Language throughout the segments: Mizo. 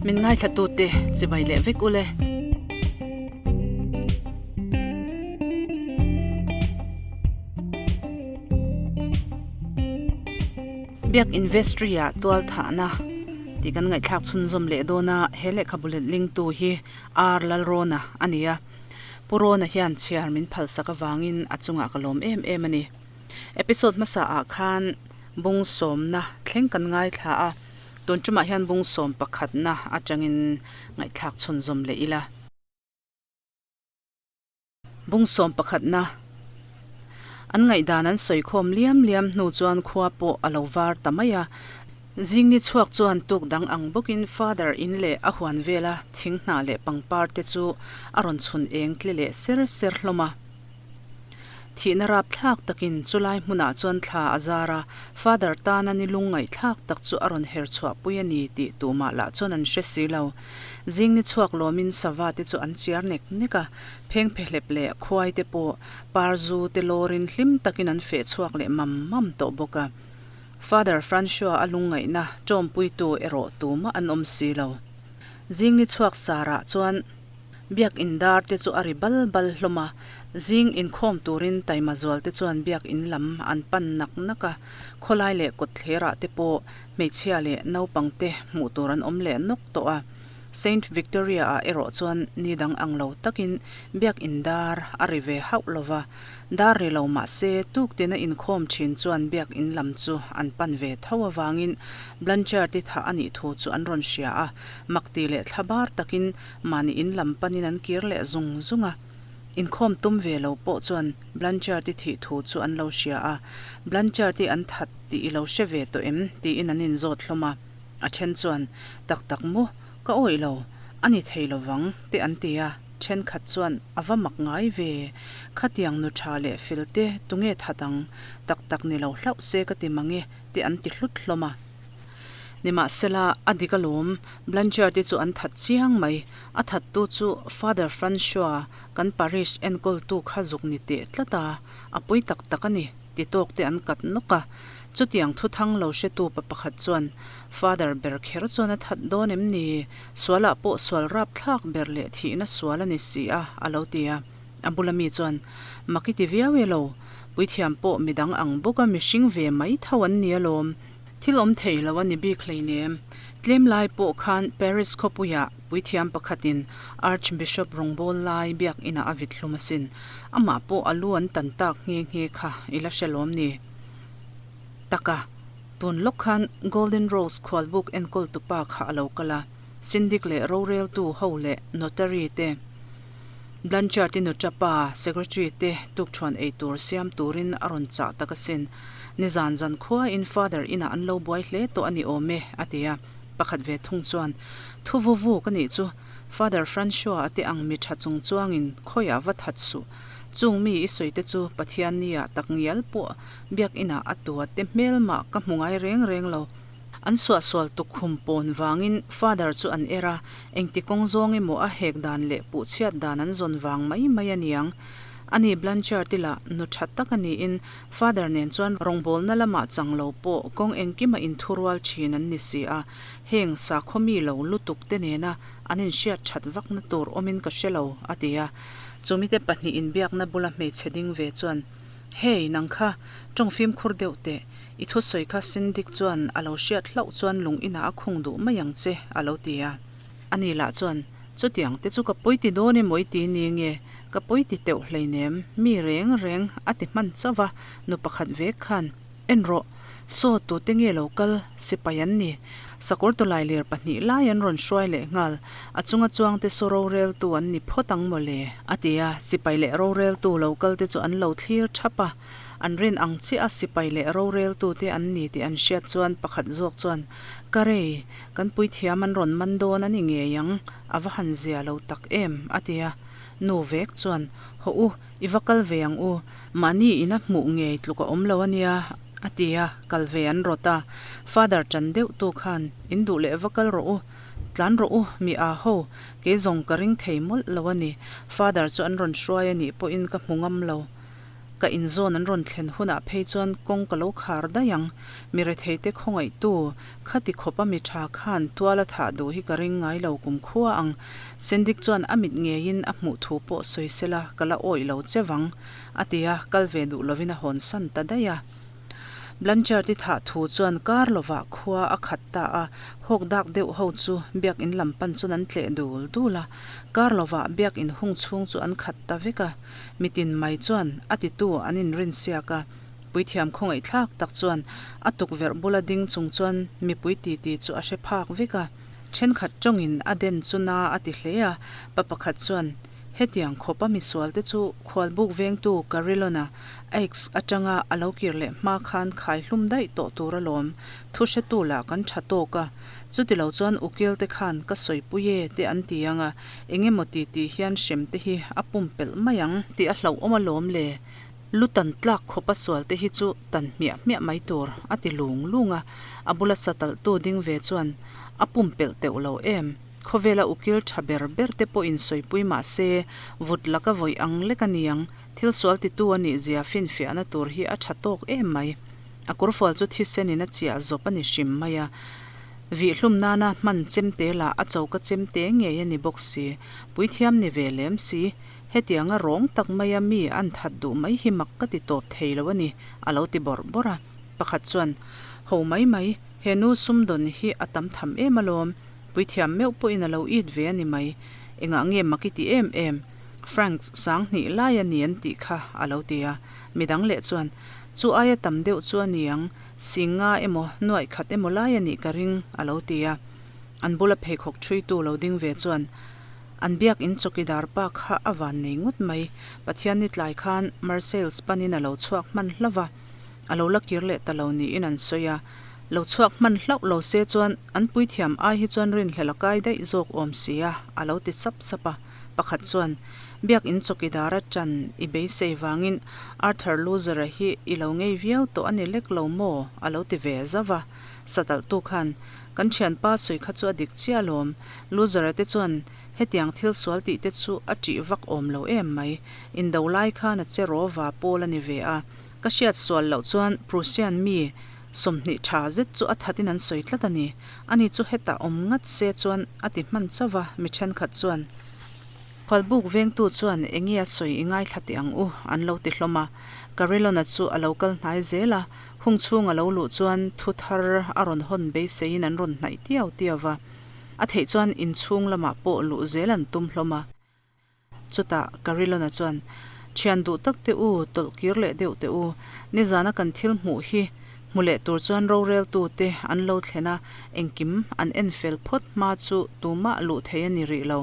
Min ngaithlatute chibai leh vek ule. Biak Investry ah tual thahna tih kan ngaihthlak chhunzawm leh dawn a, he lehkhabu letlingtu hi R Lalrawna a ni a. Pu Rawna hian chhiar min phalsak avangin a chungah ka lawm em em a ni. Episode hmasa ah khan bung sawmna thleng kan ngaithla a, tun tumah hian bung sawm pakhatna atangin ngaihthlak chhunzawm leh ila. Bung sawm pakhatna an ngaihdan an sawi khawm liam liam hnu chuan khua pawh a lo var ta mai a. Zingni chhuak chuan tuk dang ang bawkin Father in leh a huan vela thing hnah leh pangpar te chu a rawn chhun eng tle leh ser ser hlawm a. Thihna rap thlak takin chulai hmunah chuan thla a zar a, Father tana ni lungngaihthlak tak chu a rawn her chhuahpui a ni tih tumah lah chuan an hre si lo. Zing ni chhuak lawmin sava te chu an chiar nek nek a, phengphehlep leh khuai te pawh par zu te lawrin hlim takin an feh chhuak leh mam mam tawh bawk a. Father Francois a lungngaihna tawmpuitu erawh tumah an awm si lo. Zing ni chhuak sarah chuan. Biak in dar te chu a ri bal bal hlawm a, zing inkhawm turin taima zual te chuan biak in lam an pan nak nak a, khawlai leh kawtthler ah te pawh hmeichhia leh naupang te hmuh tur an awm leh nawk tawh a. Saint Victoria ah erawh chuan ni dang ang lo takin biak in dar a ri ve hauh lo va, dar ri lo mah se tuk tina inkhawm thin chuan biak in lam chu an pan ve tho avangin Blanchard i thah a nih thu chu an rawn hria a, makti leh thlabar takin Mahni in lam panin an kir leh zung zung a, inkhawm tum ve lo pawh chuan Blanchard-i thih thu chu an lo hria a, Blanchard-i an that tih i lo hre ve tawh em? tiin an inzawt hlawm a, a then chuan, Tak tak maw? Ka awih lo, a ni thei lo vang, te an ti a, thenkhat chuan, A va mak ngai ve, khatiang nu tha leh fel te tunge that ang, tak tak ni lo hlauh se ka ti mang e, te an ti hlut hlawm a. Nimahsela, a dik alawm, Blanchard-i chu an that chiang mai. A thattu chu Father Francois, kan parish enkawltu kha zuk ni teh tlat a, a pui tak tak a ni, ti tawk te an kat nawk a. Chutiang thuthang lo hretu pa pakhat chuan, Father ber kher chuan a that dawn em ni? Sualah pawh sual rapthlak ber leh thihna sual a ni si a, a lo ti a. A bula mi chuan, Mak i ti viau e lo, puithiam pawh midang ang bawka mihring ve mai tho an ni alawm. Thil awm thei lo a ni bik hleinem. Tlem lai pawh khan Paris khawpuiah puithiam pakhatin Archbishop rawngbâwl lai biak inah a vit hlum asin. Amah pawh a lu an tan tak nghe nghe kha i la hre lawm ni? Taka, tun lawk khan Golden Rose khualbuk enkawltupa kha a lo kal a, Syndic leh roreltu ho leh notary te, Blanchard-i nuṭa pa, secretary te tukṭhuan ei tur siam turin a rawn chah tak asin. Nizan zan khuain Father inah an lo buai hle tawh a ni awm e, a ti a. Pakhat ve thung chuan, Thu vu vu ka nih chu, Father Francois a te ang mi ṭha chung chuangin khawiah va that suh. Chung mi i sawi te chu Pathian nia tak ngial pawh biak inah a tua te hmel mah ka hmu ngai reng reng lo. An suahsual tukkhum pawn vangin Father chu an er a, engti kawng zawng emaw a hek dan leh puhchhiat dan an zawn vang mai mai a niang. Ani Blanchard-i lah nu tha tak a niin Father nen chuan rawngbawlna lamah chang lo pawh kawng engkima inthurual thin an ni si a, heng sakhaw mi lo lutuk te nena an inhriat that vakna tur awmin ka hre lo, a ti a. Chumite pahnih inbiakna bula hmeichhe ding ve chuan, Hey, nang kha, tawng fimkhur deuh teh. I thusawi kha Syndic chuan a lo hriat hlauh chuan lung inah a khung duh mai ang che, a lo ti a. Ani lah chuan, Chutiang te chu ka pawi ti dawn emaw i ti ni nge? Ka pawi ti teuh hleinem, mi reng reng a ti hman chauh a, nu pakhat vek khan, En rawh, saw tute nge lo kal, sipai an ni. Sakawr tawlai ler pahnih lai an rawn hruai leh nghal, a chunga chuangte saw roreltu an ni phawt ang maw le? A ti a, sipai leh roreltu lo kalte chu an lo thlir thap a. An rin ang chiah a sipai leh roreltute an ni tih an hriat chuan pakhat zawk chuan, Ka rei, kan puithiam an rawn man dawn a ni ngei ang, a va han zia lo tak em, a ti a. Nu vek chuan, Hawh u, i va kal ve ang u, mahni ina hmuh ngei tluk a awm lo a nia, a ti a, kal ve an rawt a. Father ṭan deuh tu khan, In duh leh va kal rawh u, tlan rawh u, mi aa ho, kei zawng ka ring thei mawlh lo a ni, Father chu an rawn hruai a nih pawhin ka hmu ngam lo. Ka inzawn an rawn thlen hunah phei chuan kawng ka lo khar daih ang. Mi retheite khawngaihtu, khati khawpa mi tha khan tual a thah duh hi ka ring ngai lo kumkhua ang. Sendik chuan a mit ngeiin a hmuh thu pawh sawi sela ka la awih lo che vang, a ti a, kal ve duh lovin a hawnsan ta daih a. Blanchard-i thah thu chuan kar lovah khua a khat ta a, hawk dak deuh ho chu biak in lam pan chuan an tleh dul dul a, kar lovah biak in hung chhung chu an khat ta vek a, mitin mai chuan a titu an inrin siak a, puithiam khawngaihthlak tak chuan a tukverh bula ding chung chuan mipui titi chu a hre phak vek a, thenkhat tawngin a den chu na a ti hle a, pa pakhat chuan Hetiang khawpa misualte chu khualbuk vengtu Carillon-a Aix atanga a lo kir leh hma khan khai hlum daih tawh tur alawm, thu hretu lah kan tha tawk a, chutilo chuan ukil te khan ka sawipui e te an ti ang a, eng emaw ti ti hian hrem te hi a pumpelh mai ang tih a hlauhawm alawm le, lu tan tlak khawpa sualte hi chu tan hmiah hmiah mai tur a ti lung lung a, a bula satalhtu ding ve chuan a pumpelh teuh lo em. Khawvela ukil tha ber ber te pawhin sawipui mah se, vut laka vawih ang lek a niang, thil sual titu a nih zia finfiahna tur hi a tha tawk em mai. A kawrfual chu thisenin a chiah zawp a ni hrim mai a, vihhlum nana hman chemte lah a choka chemte ngei a ni bawk si, puithiam ni ve lem si, hetianga rawng tak maia mi an that duh mai hi mak ka ti tawp thei lo a ni, a lo ti bawrh bawrh a. Pakhat chuan, Ho mai mai, he nu sumdawn hi a tam tham em alawm, Puithiam meuh pawhin a lo it ve a ni mai. Engah nge mak i ti em em? Franks 2000 lai a ni an tih kha, a lo ti a. Midang leh chuan, Chu aia tam deuh chu a ni ang, singa emaw nuaih khat emaw lai a nih ka ring, a lo ti a. An bula pheikhawk ṭhuitu lo ding ve chuan, An biak in chawkidar pa kha a van nei ngawt mai. Pathian ni tlai khan Marseilles panin a lo chhuak hman hlauh va. A lo la kir leh ta lo niin an sawi a, lo chhuak hman hlauh lo se chuan an puithiam ai hi chuan rinhlelh a kai daih zawk awm si a, a lo ti sap sap a. Pakhat chuan, Biak in chawkidar a ṭan i beisei vangin Arthur Loser-a hi i lo ngei viau tawh a ni lek lo maw? a lo ti ve zauh a. Satalhtu khan, Kan ṭhianpa sawi kha chu a dik chiah alawm. Loser-a te chuan hetiang thil sual tih te chu a ṭih vak awm lo em mai. Indo lai khan a che rawva pawl a ni ve a. Ka hriat sual loh chuan Prussian mi 20 tha zet chu a thatin an sawi tlat a ni. Ani chu hetah awm ngat se chuan a ti hman chauh va, mi thenkhat chuan Khualbuk vengtu chuan enge a sawi i ngaithla teh ang u an lo ti hlawm a. Carillon-a chu a lo kal hnai zel a, hung chhung a lo luh chuan thu thar a rawn hawn beiseiin an rawn hnaih tiau tiau va. A theih chuan inchhung lamah pawh luh zel an tum hlawm a. Chutah Carillon-a chuan, Thian duh tak teh u, tawlh kir leh deuh teh u. Nizana kan thil hmuh hi hmu leh tur chuan roreltute an lo thlen a, engkim an en fel phawt hma chu tumah luh thei a ni rih lo.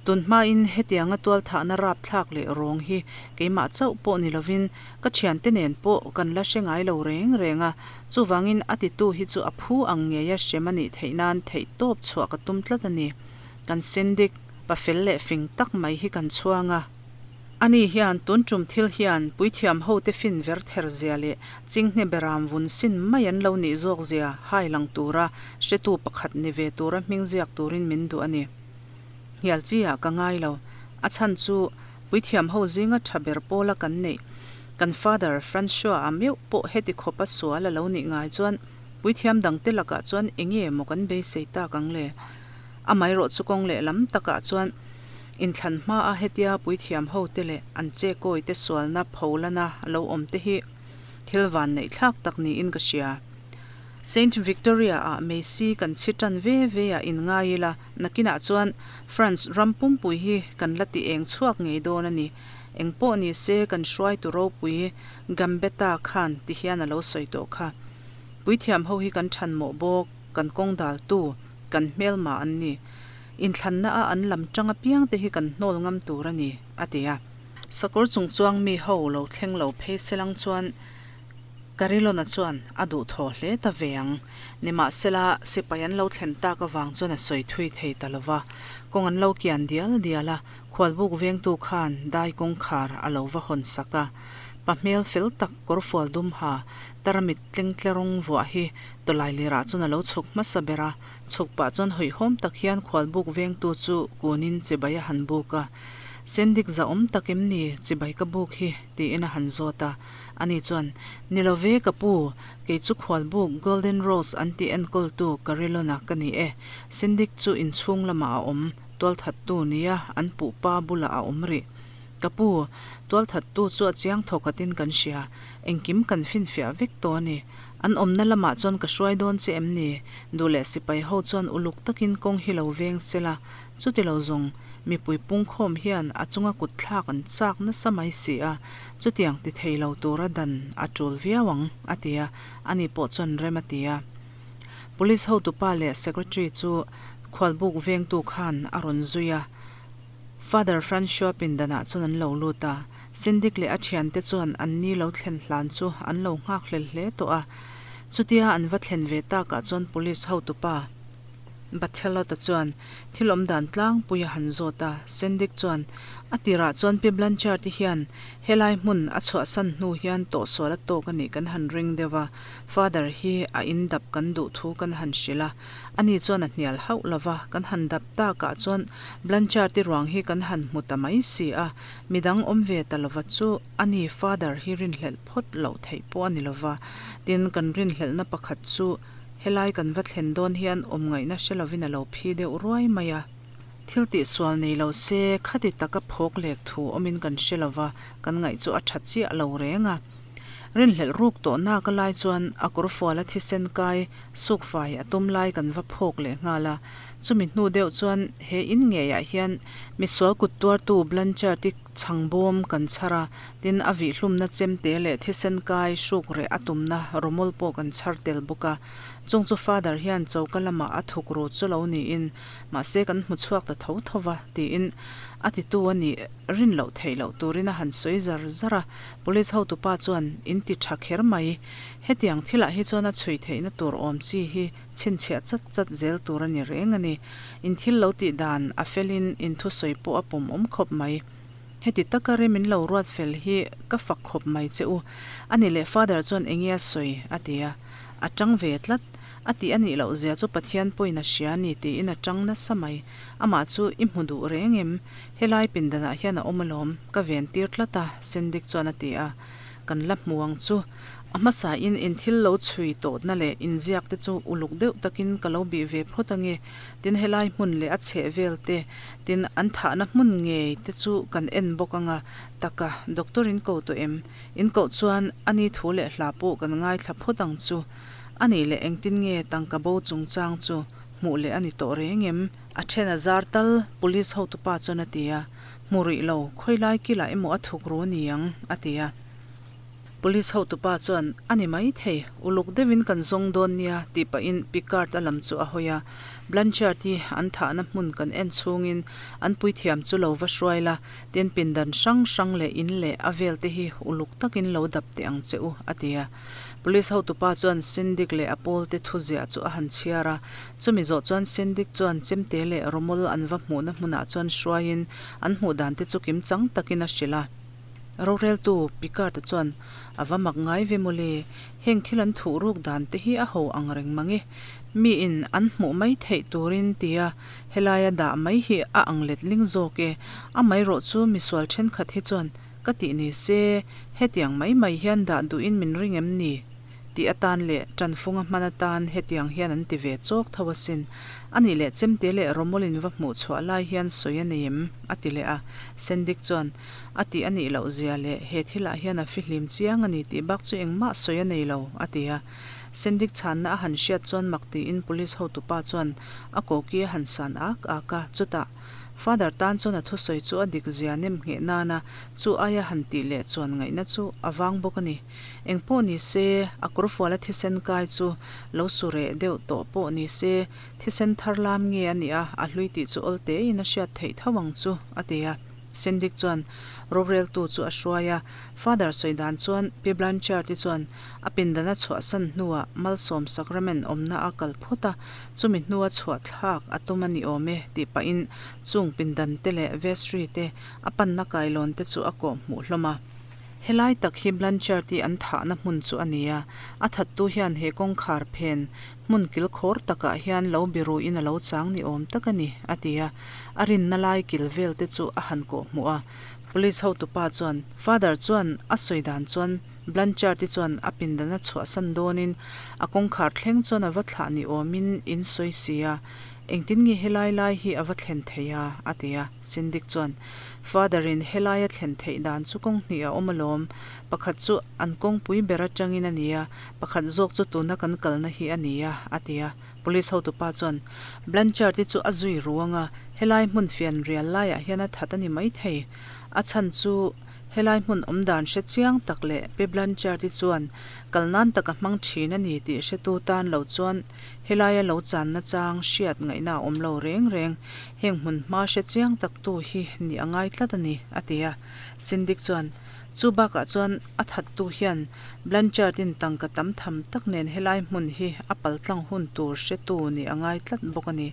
Tun hmain hetianga tualthahna rapthlak leh rawng hi keimah chauh pawh ni lovin ka thiante nen pawh kan la hre ngai lo reng reng a, chuvangin a titu hi chu a phu ang ngeia hrem a nih theih nan theihtawp chhuah ka tum tlat a ni. Kan Syndic. Pa fel leh fing tak mai hi kan chhuang a. Ani hian tun tum thil hian puithiam hote fin ver ther zia leh chinghne beram vun sin mai an lo nih zawk zia hai lang tura hretu pakhat ni ve tura hming ziak turin min duh a ni. Hnial chi ah ka ngai lo. A chhan chu puithiam ho zinga tha ber pawla kan neih kan Father Francois-a meuh pawh heti khawpa sual a lo nih ngai chuan puithiam dangte lakah chuan enge maw kan beisei tak ang le? Amaherawh chu kawng leh lam takah chuan inthlan hmaa hetia puithiam hote leh an chekawi te sualna pholana lo awm te hi thil van neih thlak tak niin ka hria. Saint Victoria ah Meisi kan chhi tan ve ve ah in ngai ila, nakinah chuan France ram pumpui hi kan la ti eng chhuak ngei dawn a ni. Eng pawh ni se kan hruaitu ropui Gambetta khan ti hian a lo sawi tawh kha. Puithiam ho hi kan thanmawh bawk. Kan kawng daltu, kan hmelma an ni. Inthlanna a an lam tang apiang te hi kan hnawl ngam tur a ni, a ti a. Sakawr chungchuang mi ho lo thleng lo phei selang chuan Carilona chuan a duhthaw hle ta ve ang. Nimahsela, sipai an lo thlen tak avang chuan a sawi thui thei ta lo va. Kawng an lo kian dial dial a, khualbuk vengtu khan dai kawngkhar a lo va hawn sak a. Pa hmel fel tak kawrfual dum ha, tarmit tlengtlerawng vuah hi Tawlai lirah chuan a lo chhuk hmasa ber a, chhuk pah chuan hawihhawm tak hian khualbuk vengtu chu kunin chibai a han buk a. Sendik zahawm tak em ni chibai ka buk hi? tiin a han zawt a. Ani chuan, Ni lo ve ka pu, kei chu khualbuk Golden Rose an tih enkawltu Carillon-a ka ni e. Sendik chu inchhung lamah a awm, tualthattu nia an puh pa bulah a awm rih. Ka pu, tualthattu chu a chiang thawkhatin kan hria, engkim kan finfiah vek tawh a ni. An awmna lamah chuan ka hruai dawn che em ni? Duh leh sipai ho chuan uluk takin kawng hi lo veng se la, chuti lo zawng mipui pungkhawm hian a chunga kut thlak an chak nasa mai si a, chutiang ti thei lo tura dan a tul viau ang, a ti a, ani pawh chuan rem a ti a. Police hotupa leh Secretary chu khualbuk vengtu khan a rawn zui a. Father Francois pindanah chuan an lo lut a, Syndic leh a thiante chuan an ni lo thlen hlan chu an lo nghak hlel hle tawh a. Chutia an va thlen ve takah chuan Police hotupa Bathelot-a chuan thil awmdan tlangpui a han zawt a, Syndic chuan a tirah chuan Pi Blanchard-i hian helai hmun a chhuahsan hnu hian tawhsual a tawk a nih kan han ring deuh a, Father hi a in dap kan duh thu kan han hrilh a, Ani chuan a hnial hauh lo va, kan han dap takah chuan Blanchard-i ruang hi kan han hmu ta mai si a, midang awm ve ta lova chu ani Father hi rinhlelh phawt loh theih pawh a ni lo va. Tin, kan rinhlelhna pakhat chu helai kan va thlen dawn hian awm ngaihna hre lovin a lo phi deuh ruai mai a. Thil tihsual nei lo se khati taka phawk lek thu awmin kan hre lo va, kan ngaih chu a tha chiah lo reng a. Rinhlelh ruk tawh nak a lai chuan a kawrfuala thisen kai sukfai a tum lai kan va phawk leh nghal a. Chumi hnu deuh chuan he in ngeiah hian misual kut tuartu Blanchard-i chhang bawm kan chhar a, tin a vihhlumna chemte leh thisen kai hruk reh a tumna rawmawl pawh kan chhar tel bawk a. Chung chu Father hian choka lamah a thuk ru chu lo niin mahse kan hmu chhuak ta tho tho va tiin a titu a nih rin loh theih loh turin a han sawi zar zar a. Police hotupa chuan in ti tha kher mai. Hetiang thilah hi chuan a chhui theihna tur awm chi hi chhinchhiah chat chat zel tur a ni reng a ni. In thil lo tih dan a felin in thusawi pawh a pawm awm khawp mai. Heti taka rem in lo ruat fel hi ka fak khawp mai che u. A ni leh Father chuan enge a sawi? a ti a. A tang ve tlat. A tih a nih loh zia chu Pathian pawhin a hria a ni tiin a tang nasa mai. Amah chu i hmu duh reng em? Helai pindanah hian a awm alawm, ka ven tir tlat a, Sendik chuan a ti a. Kan la hmu ang chu. A hmasain in thil lo chhui tawhna leh inziak te chu uluk deuh takin ka lo bih ve phawt ange, tin helai hmun leh a chheh vel te, tin an thahna hmun ngei te chu kan en bawk anga, taka doctor in ko tawh em? In koh chuan ani thu leh hla pawh kan ngaithla phawt ang chu. Anih leh engtin nge tangka bo chungchang chu hmuh leh a ni tawh reng em? A then a zar tal, Police hotupa chuan a ti a. Hmu rih lo, khawilai kilah emaw a thuk ru ni ang, a ti a. Police hotupa chuan, A ni maithei, uluk deuhin kan zawng dawn nia, tih pahin Picard a lam chu a hawi a. Blanchard hi an thahna hmun kan en chhungin an puithiam chu lo va hruai la, tin pindan hrang hrang leh in leh a vel te hi uluk takin lo dap teh ang che u, a ti a. Police hotupa chuan Syndic leh a pawlte thuziah chu a han chhiar a. Chumi zawh chuan Syndic chuan chemte leh rawmawl an va hmuhna hmunah chuan hruaiin an hmuh dan te chu kimchang takin a hrilh a. Roreltu Picard-a chuan, A va mak ngai ve mawle, heng thil an thuh ruk dan te hi a ho ang reng mang e. Miin an hmuh mai theih turin tia helaia dah mai hi a ang letling zawk e. Amaherawh chu misual thenkhat hi chuan Ka tih ni se, hetiang mai mai hian dah duhin min ring em ni? Tih atan leh ṭanfunga hman atan hetiang hian an ti ve chawk tho asin. A nih leh chemte leh rawmawlin va hmuh chhuah lai hian sawi a nei em? a ti leh a. Sendik chuan, A tih a nih loh zia leh he thilah hian a fihlim chiang a ni tih bak chu engmah sawi a nei lo, a ti a. Sendik chhanna a han hriat chuan mak tiin police hotupa chuan a koki a han san ak ak a, chutah, Father tan chuan a thusawi chu a dik zia nem ngheh nana chu aia han tih leh chuan ngaihna chu a vang bawk a ni. Eng pawh ni se, a kawrfuala thisen kai chu lo su reh deuh tawh pawh ni se, thisen thar lam nge a nih a, a hlui tih chu awl tein a hriat theih tho ang chu, a ti a. Sendik chuan roreltu chu a hruai a, Father sawi dan chuan Pi Blanchard-i chuan a pindan a chhuahsan hnuah Malsawm Sacrament awmna a kal phawt a, chumi hnua chhuah thlak a tum a ni awm e tih pahin chung pindan te leh vestry te a panna kailawn te chu a kawh hmuh hlawm a. Helai tak hi Blanchard-i an thahna hmun chu a ni a, a thattu hian he kawngkhar phen hmun kilkhawr takah hian lo biruin a lo chang ni awm tak a ni, a ti a. A rinna lai kil vel te chu a han kawh hmuh a. Police hotupa chuan, Father chuan a sawi dan chuan Blanchard-i chuan a pindan a chhuahsan dawnin a kawngkhar thleng chuan a va thlah ni awmin in sawi si a, engtin nge helai lai hi a va thlen thei a? a ti a. Syndic chuan, Father-in helai a thlen theih dan chu kawng hnih a awm alawm, pakhat chu an kawngpui ber atangin a ni a, pakhat zawk chu tuna kan kalna hi a ni a, a ti a. Police hotupa chuan, Blanchard-i chu a zui ruang a, helai hmun fian rial laiah hian a that a ni maithei. A chhan chu helai hmun awm dan hre chiang tak leh Pi Blanchard-i chuan kal nan tak a hmang thin a ni tih hretu tan lo chuan helaia lo channa chang hriat ngaihna a awm lo reng reng. Heng hmun hma hre chiang tak tu hi nih a ngai tlat a ni, a ti a. Syndic chuan, Chu bakah chuan a thattu hian Blanchard-in tangka tam tham tak nen helai hmun hi a paltlang hun tur hretu nih a ngai tlat bawk a ni.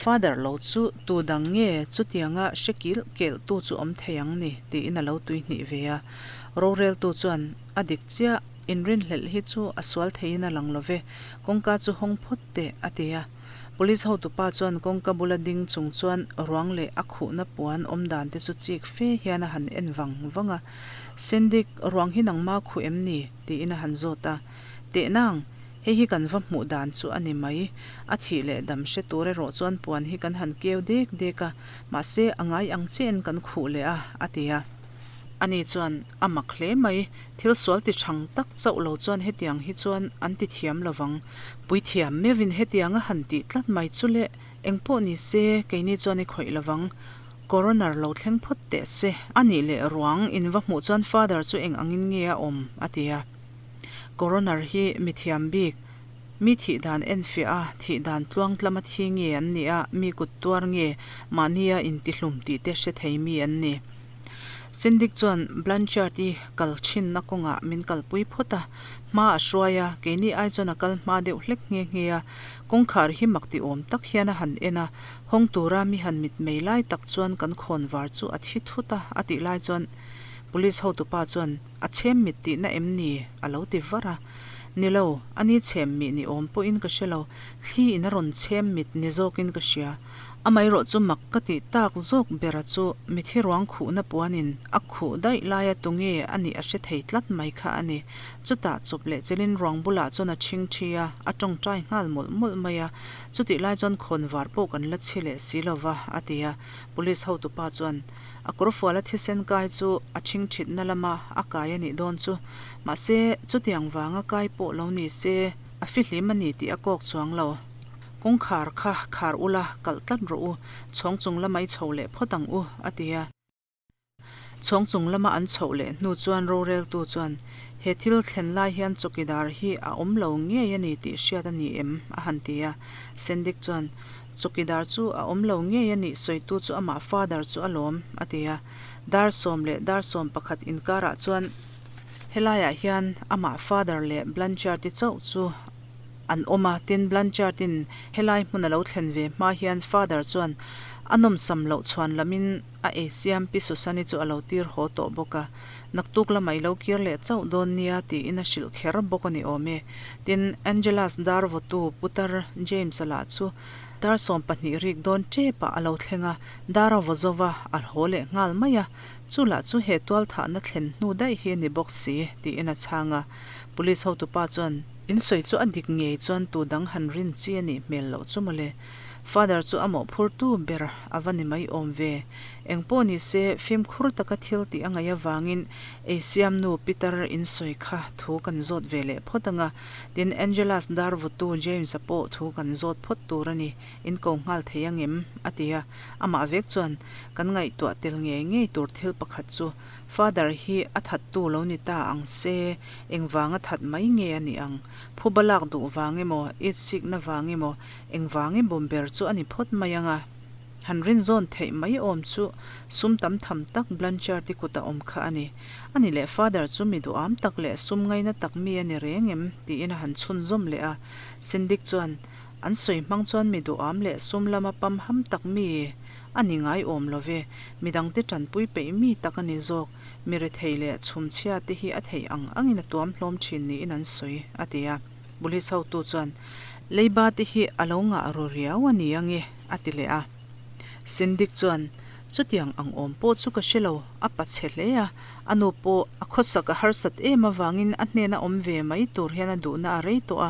Father lo chu tu dang nge chutianga hre kilh kelh tu chu awm thei ang ni tiin a lo tuihnih ve a. Roreltu chuan a dik chiah, inrinhlelh hi chu a sual theiin a lang lo ve, kawngka chu hawng phawt teh a ti a. Police hotupa chuan kawngka bula ding chung chuan ruang leh a khuhna puan awm dan te chu chik fe hian a han en vang vang a. Sendik, ruang hi nangma khuh em ni? tiin a han zawt a. Tehnang, hei hi kan va hmuh dan chu a ni mai. A thih leh dam hre tur erawh chuan puan hi kan han keu dek dek a, mahse a ngai ang chiahin kan khuh leh a, a ti a. Ani chuan, A mak hle mai, thil sual ti thang tak chauh lo chuan hetiang hi chuan an ti thiam lo vang. Puithiam meuhin hetiang a han tih tlat mai chu le, engpawh ni se keini chuan i khawih lo vang. Coroner lo thleng phawt teh se. A nih leh ruang in va hmuh chuan Father chu eng angin nge a awm? a ti a. Coroner hi mithiam bik, mi thih dan enfiah a, thih dan tluang tlama thi nge an nih a, mi kut tuar nge mahnia intihlum tih te hre thei mi an ni. Syndic chuan Blanchard-i kal thinna kawngah min kalpui phawt a, hma a hruai a, keini ai chuan a kal hma deuh hlek nghe nghe a. Kawngkhar hi mak ti awm tak hian a han en a, hawng tura mi han mitmei lai tak chuan kan khawnvar chu a thi thut a, a tih lai chuan Police hotupa chuan A chhem mit tihna em ni? a lo ti var a. Ni lo, a ni chhem mih ni awm pawhin ka hre lo, thli in a rawn chhem mit ni zawkin ka hria. Amaherawh chu mak ka tih tak zawk bera chu mithi ruang khuhna puanin a khuh daih laia tunge a nih a hre thei tlat mai kha a ni. Chutah chawp leh chelin ruang bulah chuan a ṭhing ṭhi a, a ṭawngṭai nghal mawlh mawlh mai a. Chutih lai chuan khawnvar pawh kan la chhi leh si lo va, a ti a. Police hotupa chuan A kawrfuala thisen kai chu a ṭhingṭhitna lama a kai a nih dawn chu. Mahse, chutiang vanga kai pawh lo ni se, a fihlim a ni tih a kawk chuang lo. Kawngkhar kha khar ula, kalh tlat rawh u, chhawng chung lama i chho leh phawt ang u, a ti a. Chhawng chung lama an chhoh leh hnu chuan roreltu chuan, He thil thlen lai hian chawkidar hi a awm lo ngei a ni tih hriat a ni em? a han ti a. Sendik chuan, Chawkidar chu a awm lo ngei a nih sawitu chu amah father chu a lawm, a ti a. Dar sawm leh dar 11 inkarah chuan helaiah hian amah father leh Blanchard-i chauh chu an awm a, tin Blanchard-in helai hmun a lo thlen ve hma hian father chuan a nawmsam loh chhuan lamin a ei siam Pi Susan-i chu a lo tir haw tawh bawk a. Naktuk lamah i lo kir leh chauh dawn nia tiin a hrilh kher bawk a ni awm e. Tin, Angela's dar vawtu putar James-a lah chu dar 12 rik dawn tepah a lo thleng a, dar a vaw zo va, a haw leh nghal mai a. Chu lah chu he tualthahna thlen hnu daih hi a ni bawk si, tiin a chhang a. Police hotupa chuan, In sawi chu a dik ngei chuan tu dang han rin chi a nih hmel loh chu mawle. Father chu a mawhphurtu ber a va ni mai awm ve. Eng pawh ni se, fimkhur taka thil tih a ngaih avangin ei siamnu Peter in sawi kha thu kan zawt ve leh phawt ang a, tin Angela's dar vawtu James-a pawh thu kan zawt phawt tur a ni, in ko nghal thei ang em? a ti a. Amah vek chuan kan ngaihtuah tel ngei ngei tur thil pakhat chu Father hi a thattu lo ni ta ang se, engvanga that mai nge a nih ang? Phuba lak duh vang emaw, itsikna vang emaw, engvang emaw ber chu a ni phawt mai ang a. Han rinzawn theih mai awm chu sum tam tham tak Blanchard-i kut a awm kha a ni. A ni leh Father chu mi duham tak leh sum ngaina tak mi a ni reng em? tiin a han chhunzawm leh a. Syndic chuan, An sawi hmang chuan mi duham leh sum lama pamham tak mi. A ni ngai awm lo ve, midangte tanpui peih mi tak a ni zawk, mi rethei leh chhumchhia te hi a theih ang angin a tuam hlawm thin niin an sawi, a ti a. Police hotu chuan, Leiba te hi a lo ngah ru riau a ni ange, a ti leh a. Syndic chuan, Chutiang ang awm pawh chu ka hre lo, a pa chhe hle a, a nu pawh a khawsak a harsat em avangin a hnena awm ve mai tur hian a duhna a rei tawh a,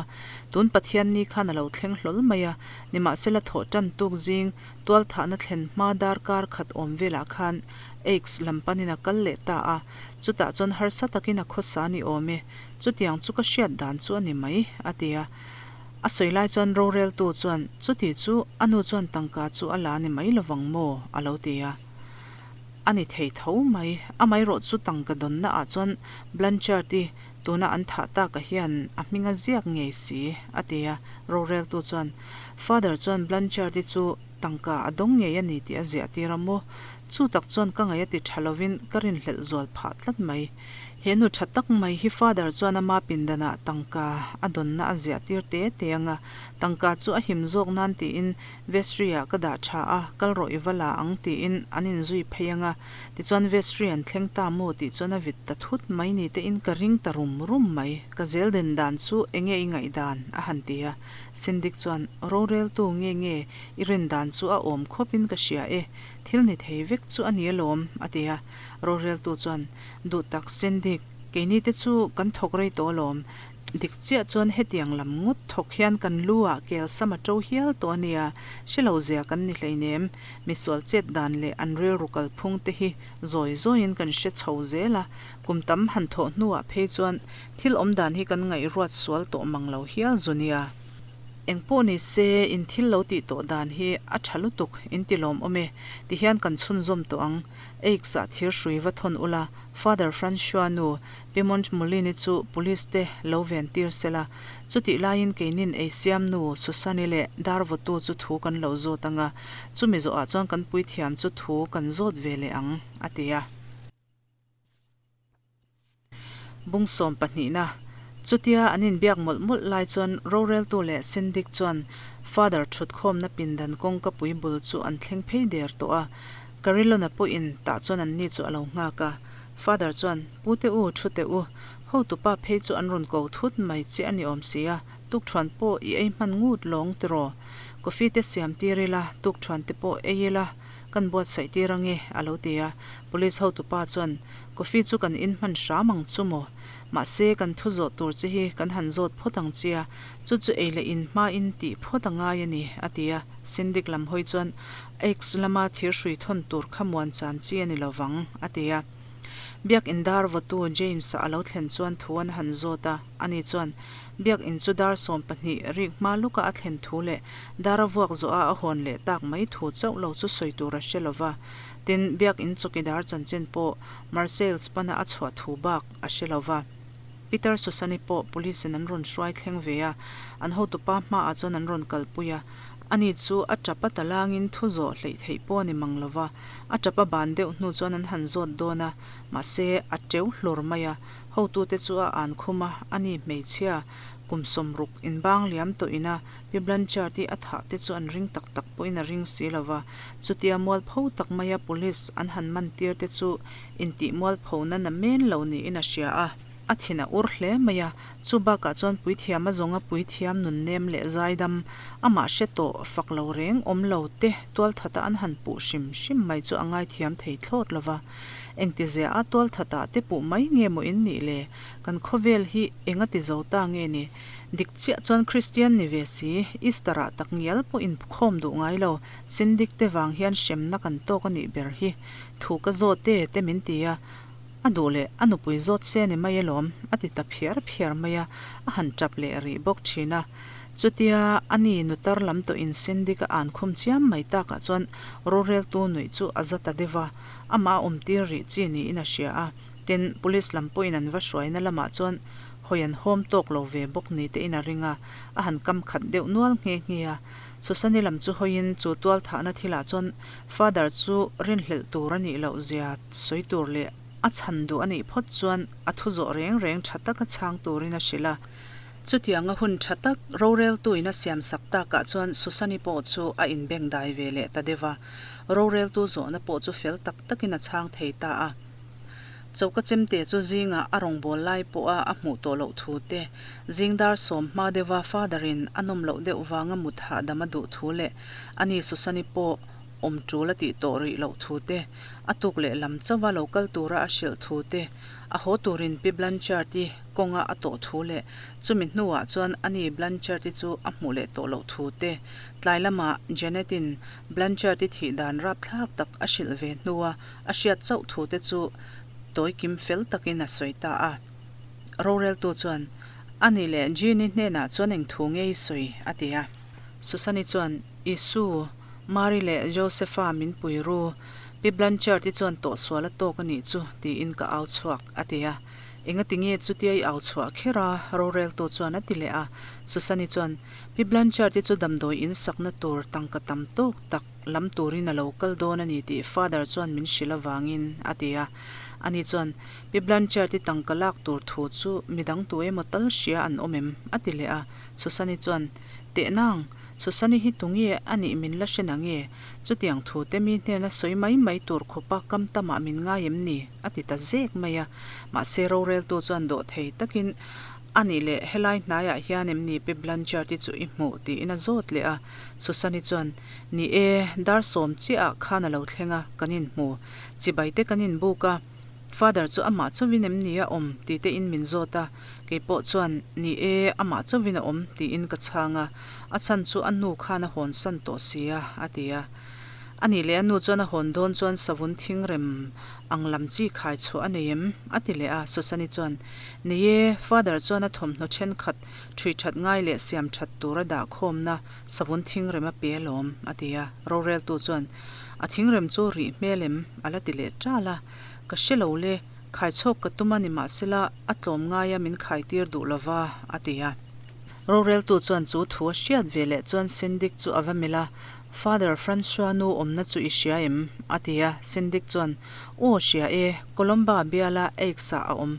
tun Pathianni khan a lo thleng hlawl mai a, nimahsela thawh tan tuk zing tualthahna thlen hma darkar khat awm velah khan Aix lam panin a kal leh ta a, chutah chuan harsa takin a khawsa ni awm e, chutiang chu ka hriat dan chu a ni mai, a ti a. A sawi lai chuan roreltu chuan, Chuti chu a nu chuan tangka chu a la ni mai lovang maw? a lo ti a. A ni thei tho mai. Amaherawh chu tangka dawnna ah chuan Blanchard-i tuna an thah taka hian a hming a ziak ngei si, a ti a. Roreltu chuan, Father chuan Blanchard-i chu tangka a dawng ngei a ni tih a ziah tir a maw? Chu tak chuan ka ngaih a ti tha lovin ka rinhlelh zual phah tlat mai. He nu tha tak mai hi Father chuan ama pindanah tangka a dawnna a ziah tir te te ang a, tangka chu a him zawk nan tiin vestry ah ka dah tha a, kal rawh i va la ang tiin an inzui phei ang a, tichuan vestry an thleng ta maw tih chuan a vit ta thut mai ni te in ka ring ta rum rum mai, ka zel den dan chu enge i ngaih dan? a han ti a, Syndic chuan roreltu nge nge i rin dan chu a awm khawp in ka hria e, thil ni thei vek chu a ni alawm a ti a, roreltu chuan Duh tak Syndic, keini te chu kan thawk rei tawh alawm. Dik chiah chuan hetiang lam ngawt thawk hian kan lu ah kel sam a to hial tawh a nia, hre lo zia kan ni hleinem. Misual chet dan leh an rilru kalphung te hi zawi zawiin kan hre chho zel a, kum tam han thawh hnuah phei chuan thil awm dan hi kan ngaihruat sual tawh mang lo hial zu nia. Engpawh ni se, in thil lo tih tawh dan hi a tha lutuk, in ti lawmawm e, tihian kan chhunzawm tawh ang. Aix-ah thir hrui va thawn ula, Father Francois nu, Pimont Moulin-i chu Police te lo ven tir se la. Chutih laiin keinin eisiam nu Susan-i leh dar vawtu chu thu kan lo zawt ang a, chumi zawhah chuan kan puithiam chu thu kan zawt ve leh ang, a ti a. Bung sawm pahnihna, Chutia an inbiak mawlh mawlh lai chuan roreltu leh Syndic chuan Father thutkhawmna pindan kawngka pui bul chu an thleng phei der tawh a. Carillon-a pawhin tah chuan anni chu a lo nghak a. Father chuan, Pute u, thu teh u, hotupa phei chu an rawn ko thut mai che a ni awm si a, tukṭhuan pawh i ei hman ngut lawng tiraw? Coffee te siam tir ila, tukṭhuan te pawh ei ila, Kan buatsaih tir ange, a lo ti a. Police hotupa chuan, Coffee chu kan in hman hram ang chu maw? Mahse, kan thu zawh tur che hi kan han zawt phawt ang chia, chu chu ei leh in hma in tih phawt a ngai a ni, a ti a. Syndic lam hawi chuan, Aix lama thir hrui thawn tur kha muan chan chi a ni lo vang, a ti a. Biak in dar vawtu James-a a lo thlen chuan thu an han zawt a, ani chuan, Biak in chu dar 12 rik hma luka a thlen thu leh dar a vuak zawh a a hawn leh tak mai thu chauh lo chu sawi tur a hre lo va. Tin, Biak in chawkidar chanchin pawh Marseilles pana a chhuah thu bak a hre lo va. Peter Susani pawh police in an rawn hruai thleng ve a, an hotupa hmaah chuan an rawn kalpui a. Ani chu a tap a talangin thu zawh hleih theih pawh a ni mang lo va, a tap a ban deuh hnu chuan an han zawt dawn a, mahse a teu hlur mai a. Hotute chu a an khum a, ani hmeichhia kum 60 inbang liam tawh ina Pi Blanchard-i a thah te chu an ring tak tak pawhin a ring si lo va, chutia mualpho tak maia police an han man tir te chu intih mualphona na men lo niin a hria a. A thin a ur hle mai a, chu bakah chuan puithiam a zawnga puithiam nunnem leh zaidam, amah hre tawh fak lo reng awm lo te tualthata an han puh hrim hrim mai chu a ngaithiam thei thlawt lo va. Engtizia a tualthata te puh mai nge maw in nih le? Kan khawvel hi eng a ti zo ta nge ni? Dik chiah chuan Kristian ni ve si, Easter ah tak ngial pawh inkhawm duh ngai lo, Syndic te vang hian hremna kan tawk a nih ber hi. Thu ka zawt e te min ti a, a duh leh a nupui zawt se ni mai alawm, a ti ta phiar phiar mai a, a han tap leh rih bawk thin a. Chutia a ni nutar lam tawhin Syndic a an khum chiam mai takah chuan roreltu nuih chu a za ta deuh a, amah a awmtir rih chi niin a hria a. Tin, Police lam pawhin an va hruaina lamah chuan hawi an hawm tawk lo ve bawk ni tein a ring a, a han kam khat deuh nual nghe nghe a. Susani lam chu hawiin chu tual thahna thilah chuan Father chu rinhlelh tur a nih loh zia sawi tur leh a chhan duh a nih phawt chuan a thu zawh reng reng tha taka chhang turin a hrilh a. Chutianga hun tha tak roreltuin a siamsak takah chuan Susani pawh chu a inbengdai ve leh ta deuh a, roreltu zawhna pawh chu fel tak takin a chhang thei ta a. Choka chemte chu zingah a rawngbâwl lai pawha a hmuh tawh loh thu te, zing dar sawm hma deuha Father-in a nawm loh deuh vanga mut hahdam a duh thu leh ani Susani pawh awm ṭul a tih tawh rih loh thu te, a tuk leh lam chauha lo kal tura a hrilh thu te, a haw turin Pi Blanchard-i kawnga a tawh thu leh chumi hnuah chuan ani Blanchard-i chu a hmuh leh tawh loh thu te, tlai lamah Janet-in Blanchard-i thih dan rapthlak tak a hrilh ve hnua a hriat chauh thu te chu tawi kim fel takin a sawi ta a. Roreltu chuan, A nih leh Jean-i hnenah chuan eng thu nge i sawi? a ti a. Susan-i chuan, Isu, Mary leh Joseph-a min pui ru, Pi Blanchard-i chuan tawhsual a tawk a nih chu, tiin ka au chhuak, a ti a. Engati nge chutia i au chhuah kher a? Roreltu chuan a ti leh a. Susan-i chuan, Pi Blanchard-i chu damdawi in sakna tur tangka tam tawk tak lam turin a lo kal dawn a ni tih Father chuan min hrilh avangin, a ti a. Ani chuan, Pi Blanchard-i tangka lak tur thu chu midang tu emaw tal hria an awm em? a ti leh a. Susan-i chuan, Tehnang, Susan-i hi tunge a nih min la hre nange? Chutiang thu te mi hnena sawi mai mai tur khawpa kam tamah min ngai em ni? a ti ta zek mai a. Mahse roreltu chuan dawh thei takin, A nih leh helai hnaiah hian em ni Pi Blanchard-i chu i hmuh? tiin a zawt leh a. Susan-i chuan, Ni e, dar sawm chiahah khan a lo thleng a, kan inhmu. Chibai te kan inbuk a. Father chu amah chauhin em ni a awm? ti te in min zawt a, kei pawh chuan, Ni e, amah chauhin a awm, tiin ka chhang a. A chhan chu a nu khan a hawn san tawh si a, a ti a. A nih leh a nu chuan a hawn dawn chuan savun thingrem ang lam chi khai chhuah a nei em? a ti leh a, Susani chuan, Nei e, Father chuan a thawmhnaw thenkhat ṭhui ṭhat ngai leh siam ṭhat tur a dah khawmna savun thingrem a pe alawm, a ti a. Roreltu chuan, A thingrem chu rih hmel em? a la ti leh ṭal a. Ka hre lo le, khaichhawk ka tum a ni mahsela a tlawm ngaia min khaitir duh lova, a ti a. Roreltu chuan chu thu a hriat ve leh chuan Syndic chu a va melh a, Father Francois nu awmna chu i hria em? a ti a, Syndic chuan, Aw hria e, Colomba biala Aix ah a awm.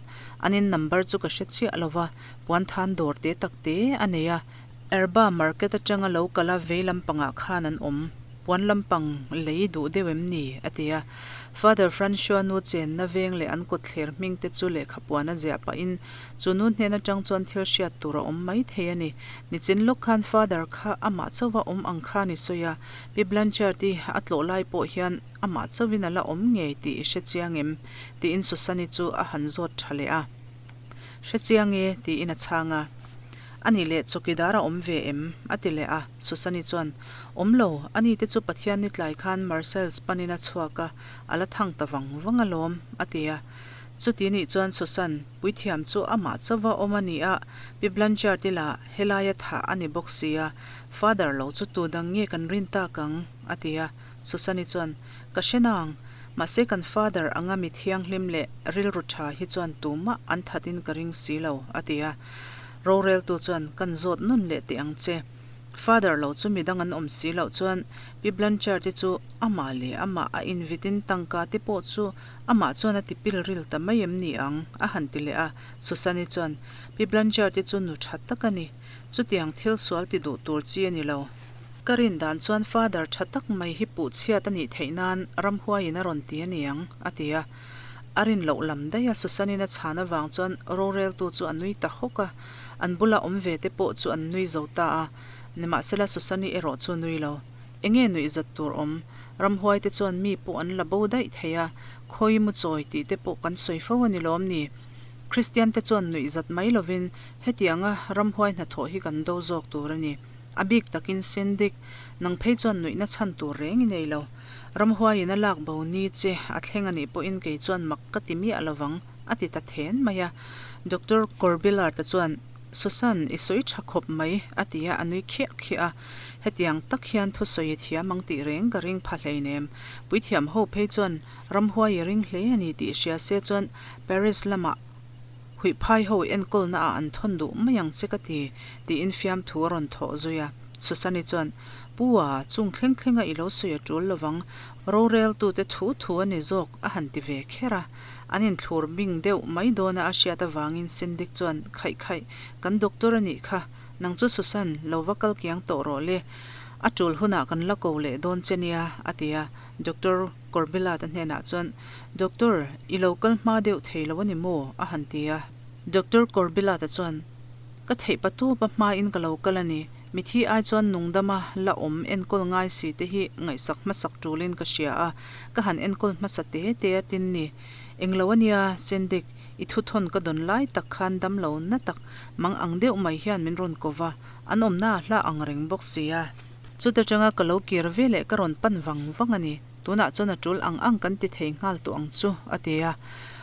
An in number chu ka hre chiah lova, puanthan dawr te tak te a nei a, Erba market atanga lo kal a vei lampangah khan an awm. Puan lampang lei duh deuh em ni? a ti a. Father Francois nu chenna veng leh an kawtthler hming te chu lehkha puan a ziah pahin chu nu hnen atang chuan thil hriat tur a awm mai thei a ni. Nichin lawk khan Father kha amah chauha awm ang khan i sawi a, Pi Blanchard-i a tlawh lai pawh hian amah chauhin a la awm ngei tih i hre chiang em? tiin Susan-i chu a han zawt tha leh a. Hre chiang e, tiin a chhang a. A nih leh chawkidar a awm ve em? a ti leh a. Susani chuan, Awm lo, ani te chu Pathian ni tlai khan Marcel's panin a chhuak a, a la thang ta vang vang alawm, a ti a. Chuti nih chuan Susan, puithiam chu amah chauva awm a ni a, Pi Blanchard-i lah helaia thah a ni bawk si a, Father lo chu tu dang nge kan rin tak ang? a ti a. Susani chuan, Ka hre nang, mahse kan Father anga mi thianghlim leh rilru tha hi chuan tumah an thatin ka ring si lo, a ti a. Roreltu chuan, Kan zawt nawn leh teh ang che. Father lo chu midang an awm si loh chuan Pi Blanchard-i chu amah leh amah a invitin tangka te pawh chu amah chuan a ti pil ril ta mai em ni ang? a han ti leh a. Susan-i chuan, Pi Blanchard-i chu nu tha tak a ni. Chutiang thil sual ti duh tur chi a ni lo. Ka rin dan chuan Father tha tak mai hi puh chhiat a nih theih nan ramhuaiin a rawn ti a ni ang, a ti a. A rin loh lam daih a Susan-in a chhan avang chuan roreltu chu a nui ta hawk a, an bula awm ve te pawh chu an nui zo ta a. Nimahsela Susan-i erawh chu nui lo. Enge nuih zat tur awm? Ramhuai te chuan mi pawh an la bo daih thei a, khawi mu chawi tih te pawh kan sawi fo a ni lawm ni? Kristian te chuan nuih zat mai lovin hetianga ramhuai hnathawh hi kan do zawk tur a ni. A bik takin Syndic, nang phei chuan nuihna chhan tur reng i nei lo. Ramhuaiin a lak bo ni che a thleng a nih pawhin kei chuan mak ka ti miah lovang, a ti ta then mai a. Doctor Corbillard-a chuan, Susan, i sawi tha khawp mai, a ti a, a nui khiah khiah a. Hetiang tak hian thusawi i thiam ang tih reng ka ring pha hleinem. Puithiam ho phei chuan ramhuai i ring hle a ni tih hria se chuan Paris lamah Huihphai ho enkawlna ah an thawn duh mai ang che ka ti, tiin fiamthu a rawn thawh zui a. Susani chuan, Pu a, chung thleng thlenga i lo sawi a tul lovang, roreltute thu thu a ni zawk, a han ti ve kher a. An inthlur bing deuh mai dawna a hriat avangin Syndic chuan, Khaih khaih, kan doctor a nih kha, nang chu Susan, lo va kal kiang tawh rawh le. A tul hunah kan la ko leh dawn che nia, a ti a. Doctor Corbillard-a hnenah chuan, Doctor, i lo kal hma deuh thei lo a ni maw? a han ti a. Doctor Corbillard-a chuan, Ka theih pa tawpa hmain ka lo kal a ni. Mithi ai chuan nungdama la awm enkawl ngai si te hi ngaihsak hmasak tulin ka hria a, ka han enkawl hmasa te te a tin ni. Englo a nia, Sendik, i thuthawn ka dawn lai tak khan damlo na tak mang ang deuh mai hian min rawn ko va, an awmna a hla ang reng bawk si a. Chuta tanga ka lo kir ve leh ka rawn pan vang vang a ni. Tunah chuan a tul ang ang kan ti thei nghal tawh ang chu, a ti a.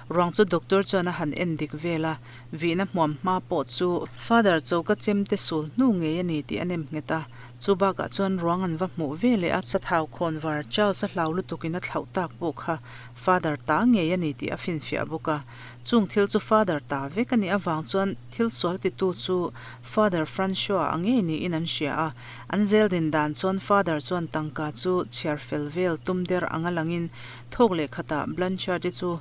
Ruang chu doctor chuan a han en dik vel a, Vihna hmuam hma pawh chu Father choka chemte sul hnu ngei a ni tih a nem nghet a. Chu bakah chuan ruang an va hmuh ve leh a, sathau khawnvar Charles a hlau lutukin a thlauh tak pawh kha Father ta ngei a ni tih a finfiah bawk a. Chung thil chu Father ta vek a nih avang chuan thil sual titu chu Father Francois a ngei niin an hria a. An zel din dan chuan Father chuan tangka chu chhiar fel vel tum der anga langin thawk leh khatah Blanchard-i chu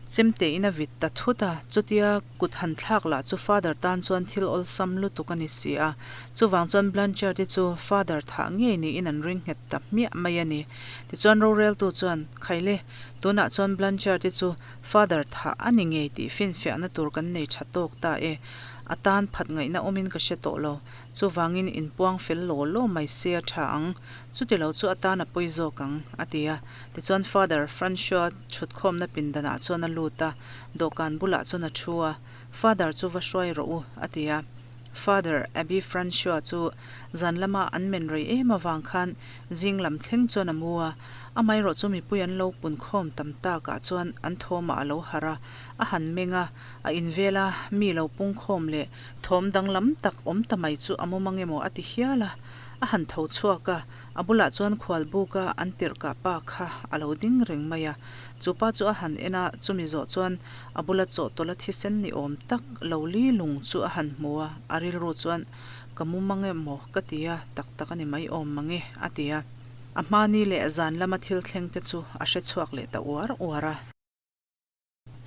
Chemtein a vit ta thut a, chutia kut han thlak lah chu Father tan chuan thil awlsam lutuk a ni si a. Chuvang chuan Blanchard-i chu Father thah ngei niin an ring nghet ta hmiah mai a ni. Tichuan roreltu chuan, Khaile, tunah chuan Blanchard-i chu Father thah a ni ngei tih finfiahna tur kan nei tha tawk ta e. A tan phat ngaihna awmin ka hre tawh lo. Chuvangin inpuang fel law law mai se a tha ang. Chutilo chu a tan a pawi zawk ang, a ti a. Tichuan Father Francois chhutkhawmna pindanah chuan a lut a, dawhkan bulah chuan a thu a, Father chu va hruai rawh u, a ti a. Father Abby Francois chu zan lama an men rei em avang khan zing lam thleng chuan a mu a, amaherawh chu mipui an lo pun khawm tam takah chuan an thawmah a lo harh a, a han meng a, a invel a, mi lo pung khawm leh thawm danglam tak awm ta mai chu a mu mang emaw a ti hial a, a han tho chhuak a. A bulah chuan khual buka an tirhkah pa kha a lo ding reng mai a. Chu pa chu a han en a, chumi zawh chuan a bula chawhtawlh a thisen ni awm tak lo li lung chu a han hmu a, a rilru chuan, Ka mu mang emaw ka ti a, tak tak a ni mai awm mang e, a ti a. A hmani leh zan lama thil thleng te chu a hre chhuak leh ta uar uar a.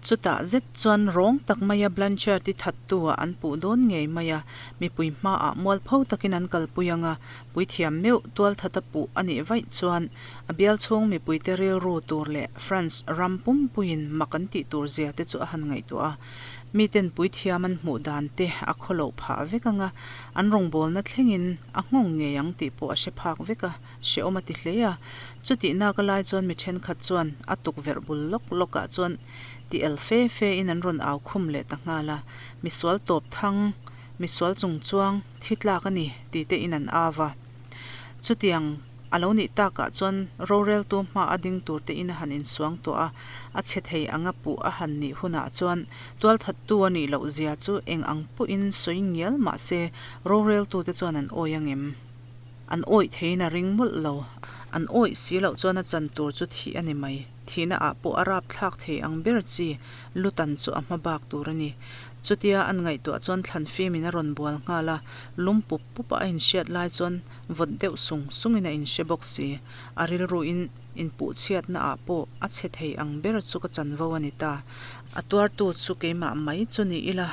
Chutah zet chuan rawng tak maia Blanchard-i thattu-ah an puh dawn ngei mai a, mipui hmaah mualpho takin an kalpui ang a, puithiam meuh tualthata puh a nih vaih chuan a bial chhung mipuite rilru tur leh France ram pumpuiin mak an tih tur zia te chu a han ngaihtuah a. Miten puithiam an hmuh dan te a khawloh phah vek ang a, an rawngbawlna thlengin a nghawng ngei ang tih pawh a hre phak vek a. Hrehawm a ti hle a. Chutih nak a lai chuan mi thenkhat chuan a tukverh bul lawk lawkah chuan ti el fe fe in an rawn au khum leh ta nghal a. Misual tawp thang, misual chung chuang thi tlak a ni ti te in an au a. Chutiang a lo nih takah chuan roreltu hma a ding tur te in a han insuang tawh a, a chhe thei anga puh a han nih hunah chuan tualthattu a nih loh zia chu eng ang pawhin sawi ngial mah se roreltu te chuan an awi angem? An awih theiin a ring mawlh lo. An awih si loh chuan a chan tur chu thih a ni mai. Thihna ah pawh a rap thlak thei ang ber chi lutan chu a hma bak tur a ni. Chutia an ngaihtuah chuan thlan fimin a rawn bual nghal a, lum pup pup a a inhriat lai chuan vawt deuh sung sungin a inhre bawk si. A rilruin inpuhchhiatna ah pawh a chhe thei ang ber chu ka chanvo a ni ta. A tuartu chu keimah mai chu ni ila.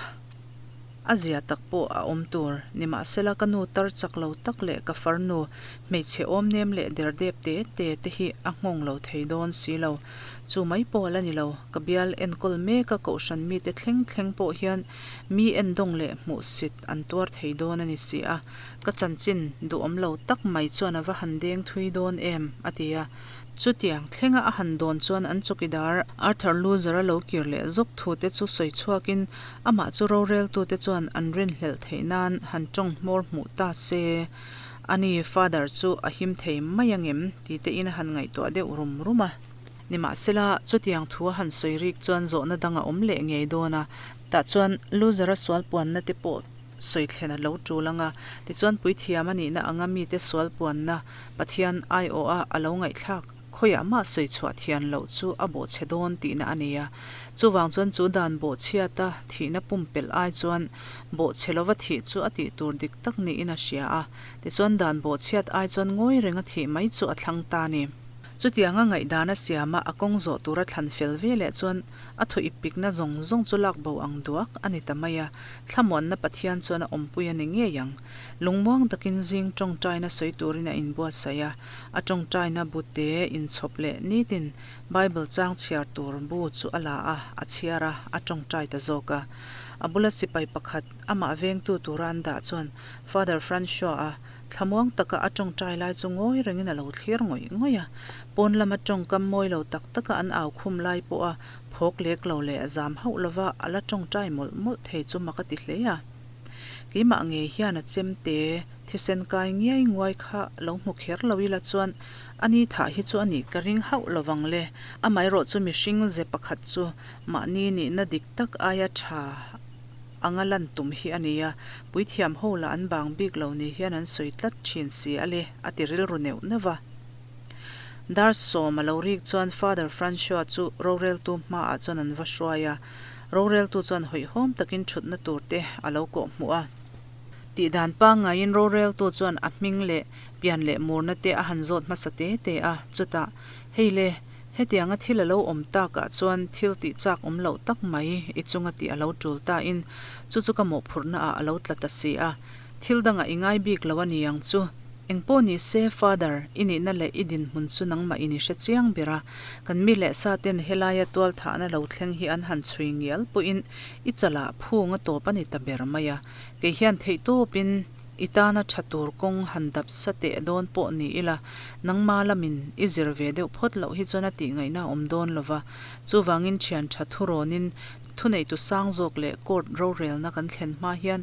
A zia tak pawh a awm tur. Nimahsela ka nu tar chak lo tak leh ka farnu hmeichhe awm nem leh derdep te te te hi a nghawng lo thei dawn si lo. Chu mai pawh a la ni lo. Ka bial enkawl mek a kohhran mite thleng thleng pawh hian mi endawng leh hmuhsit an tuar thei dawn a ni si a. Ka chanchin duhawm lo tak mai chuan a va han deng thui dawn em? a ti a. Chutiang thlenga a han dawn chuan an chawkidar Arthur Loser-a lo kir leh zawk thute chu sawi chhuakin amah chu roreltute chuan an rinhlelh theih nan han tawng hmawr hmuh ta se, ani Father chu a him thei mai angem ti tein a han ngaihtuah deuh rum rum a. Nimahsela, chutiang thu a han sawi rik chuan zawhna dang a awm leh ngei dawn a, tah chuan Loser-a sual puanna te pawh sawi thlen a lo tul ang a, tichuan puithiam a nihna anga mite sual puanna Pathian aiawha a lo ngaihthlak khawiah mah sawi chhuah thian loh chu a bawhchhe dawn tihna a ni a. Chuvang chuan chu dan bawhchhiata thihna pumpelh ai chuan bawhchhe lova thih chu a tih tur dik tak niin a hria a, tichuan dan bawhchhiat ai chuan ngawi renga thih mai chu a thlang ta a ni. Chutianga ngaihdan a siama a kawng zawh tura thlan fel ve leh chuan a thaw ip pikna zawng zawng chu lak bo ang duak a ni ta mai a, thlamuanna Pathian chuan a awmpui a ni ngei ang. Lungmuang takin zing tawngtaina sawi turin a inbuatsaih a, a tawngtaina bute inchhawp leh nitin Bible chang chhiar tur bu chu a la a, a chhiar a, a tawngtai ta zawk a. A bula sipai pakhat amah vengtu tura an dah chuan Father Francois-a Thlamuang taka a tawngtai lai chu ngawi rengin a lo thlir ngawih ngawih a. Pawn lama tawngkam mawi lo tak taka an au khum lai pawha phawk lek lo leh zam hauh lova a la tawngtai mawlh mawlh thei chu mak a ti hle a. Keimah ngei hian a chemte thisen kai ngiai nguai kha lo hmu kher lo ila chuan a ni thah hi chu a nih ka ring hauh lovang le. Amaherawh chu mihring ze pakhat chu mahni nihna dik tak aia tha anga lan tum hi a ni a, puithiam ho lah an bang bik lo ni hian an sawi tlat thin si a le, a ti rilru neuh neuh va. Dar sawm a lo rik chuan Father Francois chu roreltu hmaah chuan an va hruai a, roreltu chuan hawihhawm takin thutna tur te a lo kawh hmuh a. Tihdan pangngaiin roreltu chuan a hming leh pian leh murna te a han zawt hmasa te te a, chutah, Hei le, Hetianga thil a lo awm takah chuan thil tih chak awm loh tak mai i chunga tih a lo tul tain chu chu ka mawhphurhna ah a lo tla ta si a. Thil dangah i ngai bik lo a ni ang chu. Engpawh ni se, Father, i nihna leh i dinhmun chu nangmah in i hre chiang ber a. Kan mi leh sa ten helaia tualthahna lo thleng hi an han chhui ngial pawhin i chalah phung a tawp a ni ta ber mai a. Kei hian theihtawpin. I tana tha tur kawng han dap sa teh dawn pawh ni ila, nangma lamin i zir ve deuh phawt loh hi chuan a tih ngaihna a awm dawn lo va. Chuvangin thian tha thurawnin thuneitu sang zawk leh court rorelna kan thlen hma hian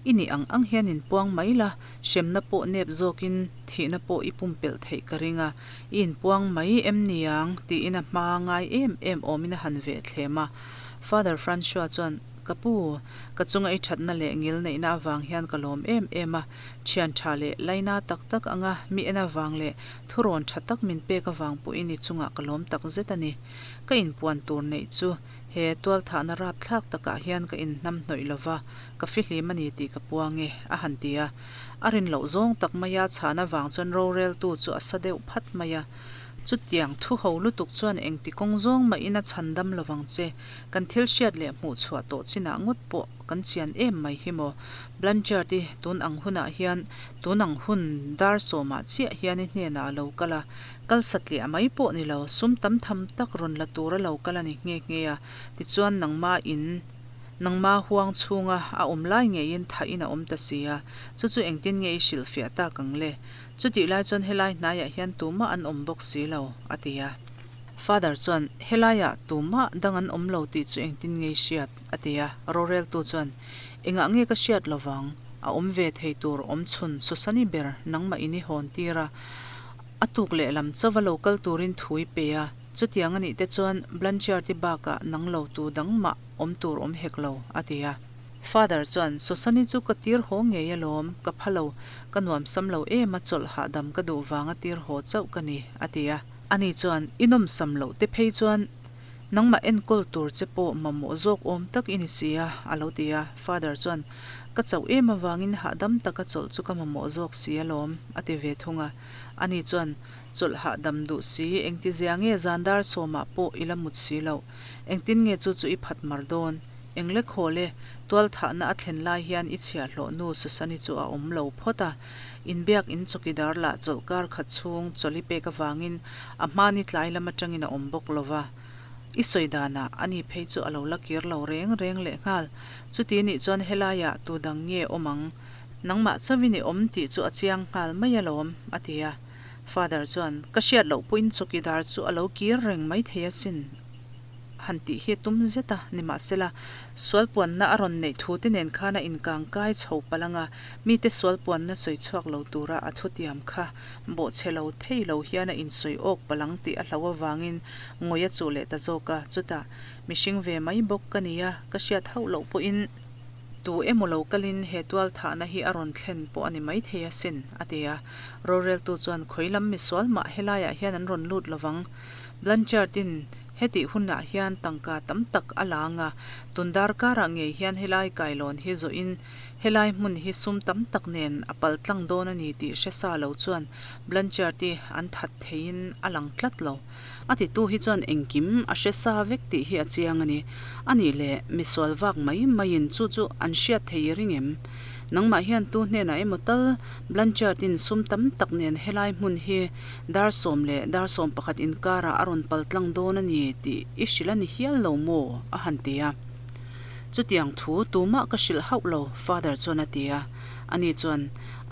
i nih ang ang hian inpuang mai la, hremna pawh nep zawkin thihna pawh i pumpelh theih ka ring a, i inpuang mai em niang tiin a hma ngai em em awmin a han veh thlem a. Father Francois chuan. Ka pu, ka chunga i thatna leh ngil neihna avang hian ka lawm em em a, thian tha leh laina tak tak anga mi en avang leh thurawn tha tak min pek avang pawhin i chungah ka lawm tak zet a ni. Ka inpuan tur neih chu he tualthahna rapthlak takah hian ka inhnamhnawih lova, ka fihlim a ni tih ka puang e, a han ti a. A rin loh zawng tak maia chhan avang chuan roreltu chu a sa deuh phat mai a. Chutiang thu ho lutuk chuan engti kawng zawng mahin a chhan dam lovang che. Kan thil hriat leh hmuh chhuah tawh chinah ngawt pawh kan chian em mai hi maw? Blanchard-i tun ang hunah hian tun ang hun dar sawmah chiah hian i hnenah a lo kal a, kal satliah mai pawh ni lo, sum tam tham tak rawn la tur a lo kal a ni nghe nghe a, tichuan nangma in nangma huang chhunga a awm lai ngeiin thahin a awm ta si a, chu chu engtin nge i hrilhfiah tak ang le? Chutih lai chuan helai hnaiah hian tumah an awm bawk si lo, a ti a. Father chuan, Helaiah tumah dang an awm lo tih chu engtin nge i hriat? a ti a. Roreltu chuan, Engah nge ka hriat lovang? A awm ve thei tur awm chhun Susani ber nangmah in i hawn tir a, a tuk lehlam chauva lo kal turin thu i pe a, chutiang a nih te chuan Blanchard-i bakah nang lo tu dang mah awm tur awm hek lo, a ti a. Father chuan, Susani chu ka tir haw ngei alawm, ka pha lo, ka nuamsam lo em a, chawlh hahdam ka duh vanga tir haw chauh ka ni, a ti a. Ani chuan, I nawmsam loh te phei chuan nangmah enkawl tur che pawh mamawh zawk awm tak i ni si a, a lo ti a. Father chuan, Ka chauh em avangin hahdam taka chawlh chu ka mamawh zawk si alawm, a ti ve thung a. Ani chuan, Chawlh hahdam duh si, engtizia nge zan dar sawmah pawh i la mut si loh? Engtin nge chu chu i phat mar dawn? Engle khawl e, tualthahna a thlen lai hian i chhiahhlawh nu Susani chu a awm lo phawt a. Inbiak in chawkidar lah chawlhkar khat chhung chawlhi pek avangin a hmani tlai lam atangin a awm bawk lo va. I sawi danah ani phei chu a lo la kir lo reng reng lehnghal. Chuti nih chuan helaiah tu dang nge awm ang? Nangmah chauhin i awm tih chu a chiang nghal mai alawm, a ti a. Father chuan, Ka hriat loh pawhin chawkidar chu a lo kir reng maithei asin. Han tih hi tum zet a, nimahsela, sualpuanna a rawn neih thu te nen khan a inkang kai chho palh ang a, mite sualpuanna sawi chhuak lo tura a thutiam kha bawhchhe lo thei lo hian a insawi awk palh ang tih a hlauh avangin ngawih a chuh leh ta zawk a, chutah, mihring ve mai bawk ka ni a, ka hriat hauh loh pawhin tu emaw lo kalin he tualthahna hi a rawn thlen pawh a ni maithei asin, a ti a. Roreltu chuan, Khawi lam misual mah helaiah hian an rawn lut lovang. Blanchard-in. Hetih hunah hian tangka tam tak a la ang a, tun darkarah ngei hian helai kailawn hi zawhin helai hmun hi sum tam tak nen a pal tlang dawn a ni tih hre sa lo chuan Blanchard hi an that theiin a lang tlat lo. A titu hi chuan engkim a hre sa vek tih hi a chiang a ni. A nih leh misual vak mai maiin chu chu an hriat thei i ring em? Nangmah hian tu hnenah emaw tal Blanchard-in sum tam tak nen helai hmun hi dar sawm leh dar 11 inkarah a rawn pal tlang dawn a ni tih i hrilh a ni hial lo maw? a han ti a. Chutiang thu tumah ka hrilh hauh lo, Father chuan a ti a. Ani chuan,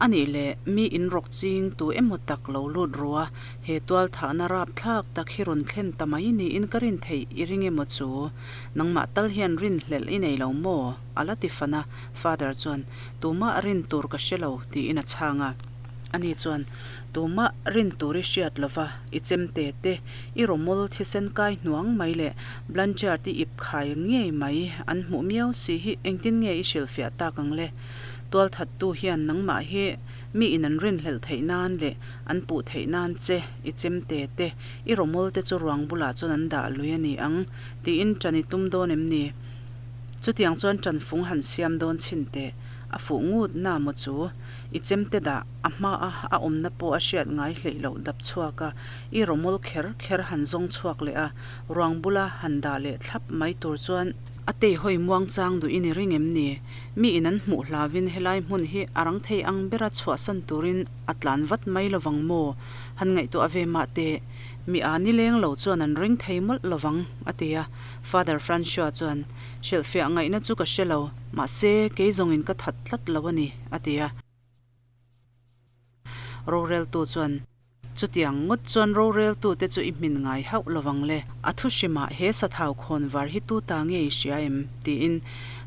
A nih leh mi inrawk ching tu emaw tak lo lut ru a, he tualthahna rapthlak tak hi rawn thlen ta mai niin ka rin theih i ring emaw chu? Nangmah tal hian rinhlelh i nei lo maw? a la ti fan a. Father chuan, Tumah rin tur ka hre lo, tiin a chhang a. Ani chuan, Tumah rin tur i hriat lova, i chemte te, i rawmawl thisen kai hnuang mai leh Blanchard i ip khai ngei mai an hmuh miau si hi engtin nge i hrilhfiah tak ang le? Tualthattu hian nangmah hi mi in an rinhlelh theih nan leh an puh theih nan che i chemte te, i rawmawl te chu ruang bulah chuan an dah lui a ni ang, tiin ṭan i tum dawn em ni? Chutiang chuan ṭanfung han siam dawn chhin teh, a fuh ngut na maw chu? I chemte dah a hma a a awmna pawh a hriat ngai hleih loh dap chhuak a, i rawmawl kher kher han zawng chhuak leh a, ruang bula han dah leh thlap mai tur chuan a tei hawi muang chang duh i ni ring em ni? Mi in an hmuh hlauin helai hmun hi a rang thei ang bera chhuahsan turin a tlan vat mai lovang maw? Han ngaihtuah ve mah teh, mi a nileng lo chuan an ring thei mawlh lovang, a ti a. Father Francois chuan, Hrilhfiah ngaihna chu ka hre lo, mahse kei zawngin ka that tlat lo a ni, a ti a. Roreltu chuan, Chutiang ngawt chuan roreltute chu i hmin ngai hauh lovang le, a thu hrimah he sathau khawnvar hi tu ta nge i hria em? tiin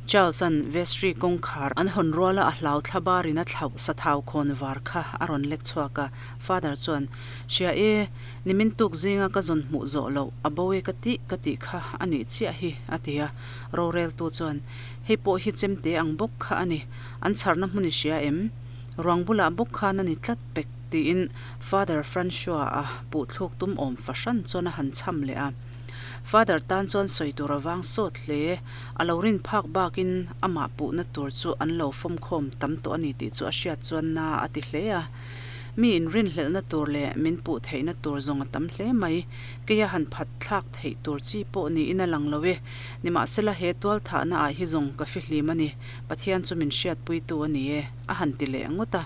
Charles-a'n vestry kawngkhar an hawn ruala a hlau thla barin a thlauh sathau khawnvar kha a rawn lek chhuak a. Father chuan, Hria e, Nimin tuk zinga ka zawn hmuh zawh loh a bo e ka tih ka tih kha a nih chiah hi, a ti a. Roreltu chuan, Hei pawh hi chemte ang bawk kha a ni, an chharna hmun i hria em? Ruang bulah bawk khan a ni tlat pek, tiin Father Francois-a puhthluk tum awm fahran chuan a han chham leh a. Father tan chuan sawi tur a vang sawt hle, a lo rin phak bakin amah puhna tur chu an lo fawmkhawm tam tawh a ni tih chu a hriat chuan na a ti hle a. Mi inrinhlelhna tur leh min puh theihna tur zawng a tam hle mai. Keia han phat thlak theih tur chi pawh niin a lang lo e. Nimahsela he tual thahna ah hi zawng ka fihlim a ni. Pathian chu min hriatpuitu a ni e, a han ti leh ngawt a.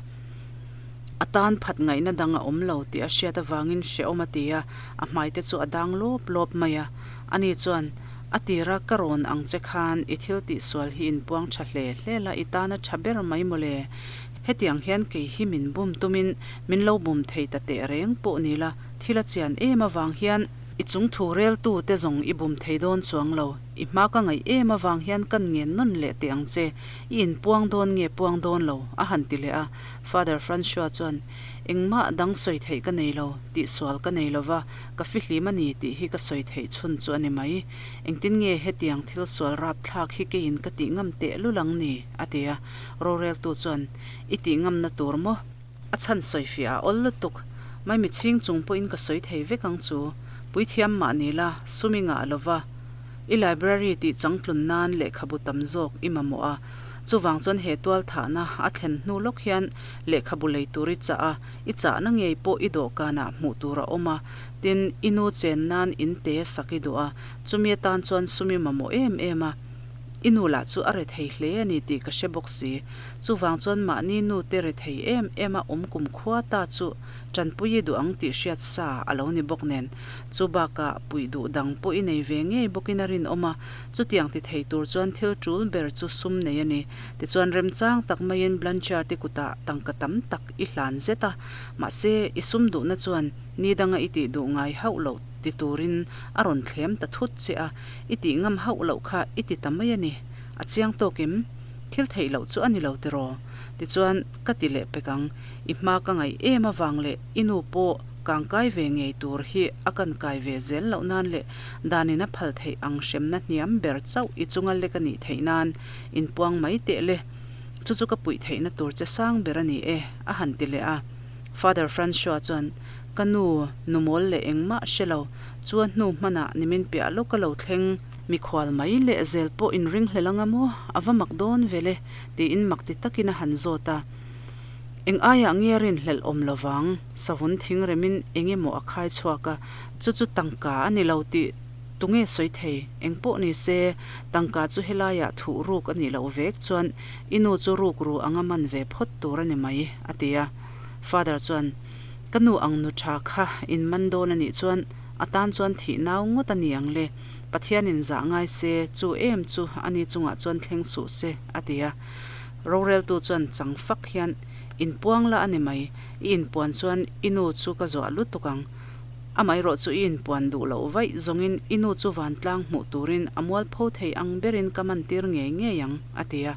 A tan phat ngaihna dang a awm lo tih a hriat avangin hrehawm a ti a, a hmai te chu a dang lawp lawp mai a. Ani chuan, A tira ka rawn ang che khan i thil tihsual hi inpuang tha hle hle la, i tana tha ber mai mawle. Hetiang hian kei hi min bum tumin min lo bum thei ta teh reng pawh ni la, thil a chian em avang hian i chung thu reltu te zawng i bum thei dawn chuang lo. I hma ka ngaih em avang hian kan ngen nawn leh teh ang che, i inpuang dawn nge puang dawn lo, a han ti leh a. Father Francois chuan, Engmah dang sawi theih ka nei lo, tihsual ka nei lova, ka fihlim a ni tih hi ka sawi theih chhun chu a ni mai. Engtin nge hetiang thil sual rapthlak hi keiin ka tih ngam teh lul ang ni? a ti a. Roreltu chuan, I tih ngamna tur maw? A chhan sawi fiah a awl lutuk. Maimi chhing chung pawhin ka sawi thei vek ang chu. Puithiam mah ni la, sum i ngah lo va. I library tih changtlun nan lehkhabu tam zawk i mamawh a. Chuvang chuan he tualthahna a thlen hnu lawk hian lehkhabu lei tur i chah a, i chahna ngei pawh i dawhkanah hmuh tur a awm a. Tin, i nu chen nan in te sak i duh a, chumi atan chuan sum i mamawh em em a. I nu lah chu a rethei hle a ni tih ka hre bawk si. Chuvang chuan mahni nu te rethei em em a awm kum khua ta chu tanpui i duh ang tih hriat sa a lo ni bawk nen. Chu bakah puih duh dang pawh i nei ve ngei bawkin a rinawm a, chutiang ti thei tur chuan thil tul ber chu sum nei a ni. Tichuan remchang tak maiin Blanchard-i kutah tangka tam tak i hlan zet a, mahse i sum duhna chuan ni danga i tih duh ngai hauh loh ti turin a rawn thlem ta thut che a. I tih ngam hauh loh kha i ti ta mai a ni. A chiang tawk em? Thil theih loh chu a ni lo tiraw? Tichuan, ka ti leh pek ang. I hma ka ngaih em avang leh i nu pawh kangkai ve ngei tur hi a kan kai ve zel loh nan leh danin a phal theih ang hremna hniam ber chauh i chunga lek a nih theih nan inpuang mai teh le. Chu chu ka puih theihna tur che sang ber a ni e, a han ti leh a. Father Francois chuan. Ka nu, nu mawl leh engmah hre lo, chu a hnu hmanah nimin piah lawka lo thleng. Mikhual mai leh zel pawh inringhlel anga maw? A va mak dawn vel e, tiin mak ti takin a han zawt a. Eng aiah nge a rinhlelh awm lo vang? Savun thing remin eng emaw a khai chhuak a, chu chu tangka a ni lo tih tunge sawi thei? Eng pawh ni se, tangka chu helaiah thuh ruk a nih loh vek chuan i nu chu ruk ru anga man ve phawt tur a ni mai, a ti a. Father chuan, Ka nu ang nu tha kha in man dawn a nih chuan a tan chuan thih nau ngawt a ni ang le. Pathianin zah ngai se, chu em chu a ni chungah chuan thleng suh se, a ti a. Roreltu chuan chang fak hian, Inpuang la a ni mai, i inpuan chuan i nu chu ka zuah lutuk ang. Amaherawh chu i inpuan duh loh vaih zawngin i nu chu vantlang hmuh turin a mualpho thei ang berin ka mantir ngei ngei ang, a ti a.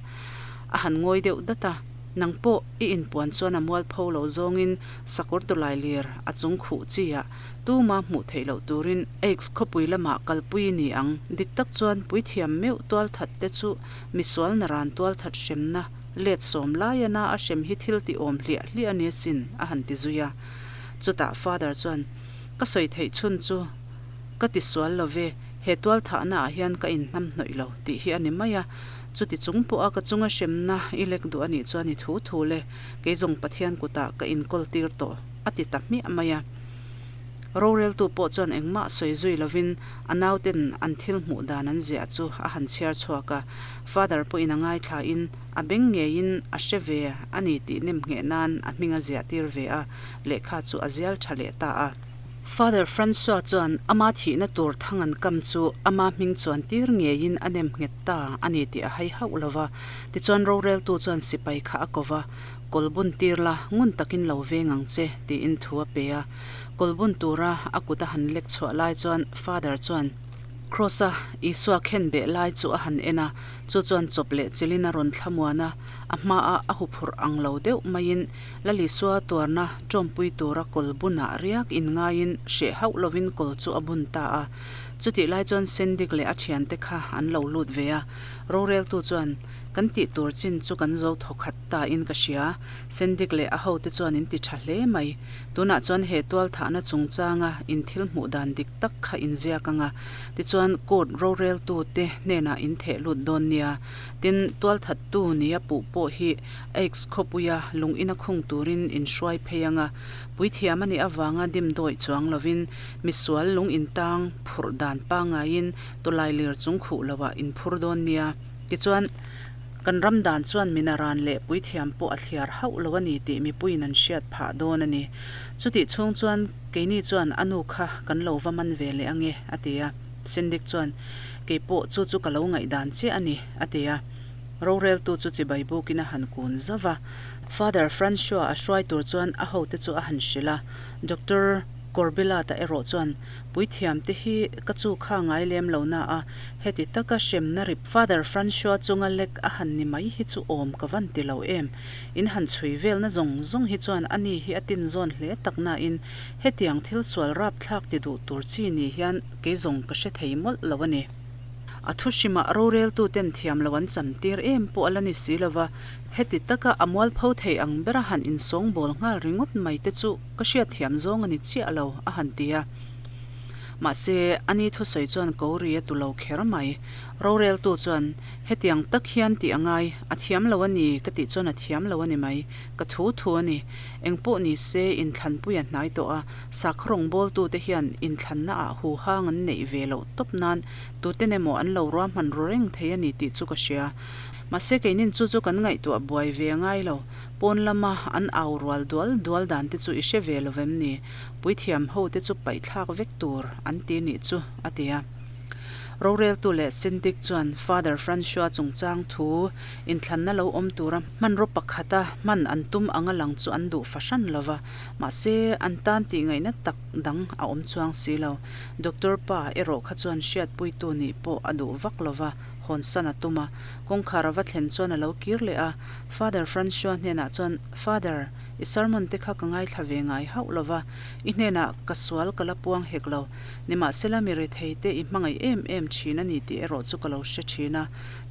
A han ngawi deuh dat a, Nang pawh i inpuan chuan a mualpho lo zawngin sakawr tawlai lir a chung khuh chi ah tuma hmuh theih loh turin Aix khawpui lamah kalpui i ni ang. Dik tak chuan puithiam meuh tualthat te chu misual naran tualthat hremna let sawm laia na a hrem hi thil ti awm hliah hliah a ni sin a han ti zui a. Chutah Father chuan, Ka sawi theih chhun chu ka ti sual lo ve, he tualthahna ah hian ka inhnamhnawih lo tih hi a ni mai a. Chuti chung pawha ka chunga hremna i lek duh a nih chuan i thu thu le, kei zawng Pathian kutah ka inkawl tir tawh, a ti ta hmiah mai a. Roreltu pawh chuan engmah sawi zui lovin a nauten an thil hmuh dan an ziah chu a han chhiar chhuak a. Father pawhin a ngaithlain a beng ngeiin a hre ve a ni tih nemngheh nan a hming a ziah tir ve a, lehkha chu a zial tha leh ta a. Father Francois chuan ama thihna tur thang an kam chu ama hming chuan tir ngeiin a nem nghet ta a ni tih a hai hauh lo va. Tichuan roreltu chuan sipai kha a ko va, Kawl bun tir la, ngun takin lo veng ang che, tiin thu a pe a. Kawl bun tura a kut a han lek chhuah lai chuan Father chuan Kraws-a Isua khen beh lai chu a han en a, chu chuan chawp leh chilhin a rawn thlamuan a, a hmaah a huphurh ang lo deuh maiin Lalisua tuarna tawmpui tura kawl bunah riak inngaiin hreh hauh lovin kawl chu a bun ta a. Chutih lai chuan Sendik leh a thiante kha an lo lut ve a. Roreltu chuan, Kan tih tur chin chu kan zo thawkhat ta in ka hria. Sendik leh a hote chuan in ti tha hle mai. Tunah chuan he tualthahna chungchanga in thil hmuh dan dik tak kha in ziak ang a. Tichuan court roreltute hnenah in theh lut dawn nia. Tin, tualthattu nia puh pawh hi Aix khawpuia lung ina khung turin in hruai phei ang a, puithiam a nih avanga dimdawih chuang lovin misual lung intang phurh dan pangaiin tawlai lir chung khuh loah in phur dawn nia. Tichuan, kan ram dan chuan minaran leh puithiam pawh a thliar hauh lo a ni tih mipuiin an hriat phah dawn a ni. Chutih chhung chuan keini chuan a nu kha kan lo va man ve leh ange, a ti a. Sindik chuan, Keipawh chu chu ka lo ngaihdan chiah a ni, a ti a. Roreltu chu chibai bukin a han kun zauh va. Father Francois a hruai tur chuan a hote chu a han hrilh a. Doctor Corbilata erawh chuan, Puithiam te hi ka chu kha ngai lem lo na a, heti taka hremna rip Father Francois chunga lek a han ni mai hi chu awm ka van ti lo em. In han chhui velna zawng zawng hi chuan ani hi a tin zawn hle tak nain hetiang thil sual rapthlak ti duh tur chi ni hian kei zawng ka hre thei mawlh lo a ni. A thu hrimah roreltuten thiam lo an cham tir em pawh a la ni si lova, heti taka a mualpho thei ang bera han insawngbawl nghal ringawt mai te chu ka hriatthiam zawng a ni chiah lo, a han ti a. Mahse, a ni thusawi chuan ko ri a tu lo kher mai. Roreltu chuan, Hetiang tak hian tih a ngai, a thiam lo a ni ka tih chuan a thiam lo a ni mai, ka thu thu a ni. Engpawh ni se, inthlanpui a hnai tawh a, sakhaw rawngbawltute hian inthlanna ah huhang an neih ve loh tawp nan tuten emaw an lo ruahman ru reng thei a ni tih chu ka hria. Mahse keinin chu chu kan ngaihtuah buai ve a ngai lo. Pawn lama an au rual dual dual dan te chu i hre ve lo vem ni? Puithiam ho te chu paihthlak vek tur an ti nih chu, a ti a. Roreltu leh Syndic chuan Father Francois chungchang thu inthlanna lo awm tura hmanraw pakhata hman an tum anga lang chu an duh fahran lo va. Mahse, an tan tih ngaihna tak dang a awm chuang si lo. Doctor pa erawh kha chuan hriatpuitu nih pawh a duh vak lo va, hawnsan a tum a. Kawngkhar a va thlen chuan a lo kir leh a, Father Francois hnenah chuan, Father, I sermon te kha ka ngaithla ve ngai hauh lo va, i hnenah ka sual ka la puang hek lo. Nimahsela mi rethei te i hmangaih em em thin a ni tih erawh chu ka lo hre thin a.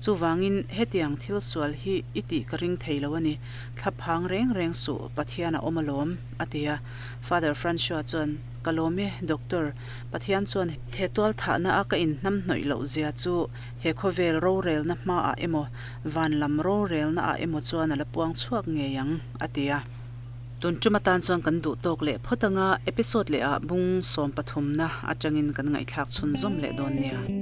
Chuvangin hetiang thil sual hi i tih ka ring thei lo a ni. Thla phang reng reng suh, Pathian a awm alawm, a ti a. Father Francois chuan, Ka lawm e, Doctor. Pathian chuan he tualthahna a ka inhnamhnawih loh zia chu he khawvel rorelna hmaah emaw, van lam rorelna ah emaw chuan a la puang chhuak ngei ang, a ti a. Tun tum atan chuan kan duh tawk leh phawt anga episode leh ah bung sawmpathumna atangin kan ngaihthlak chhunzawm leh dawn nia.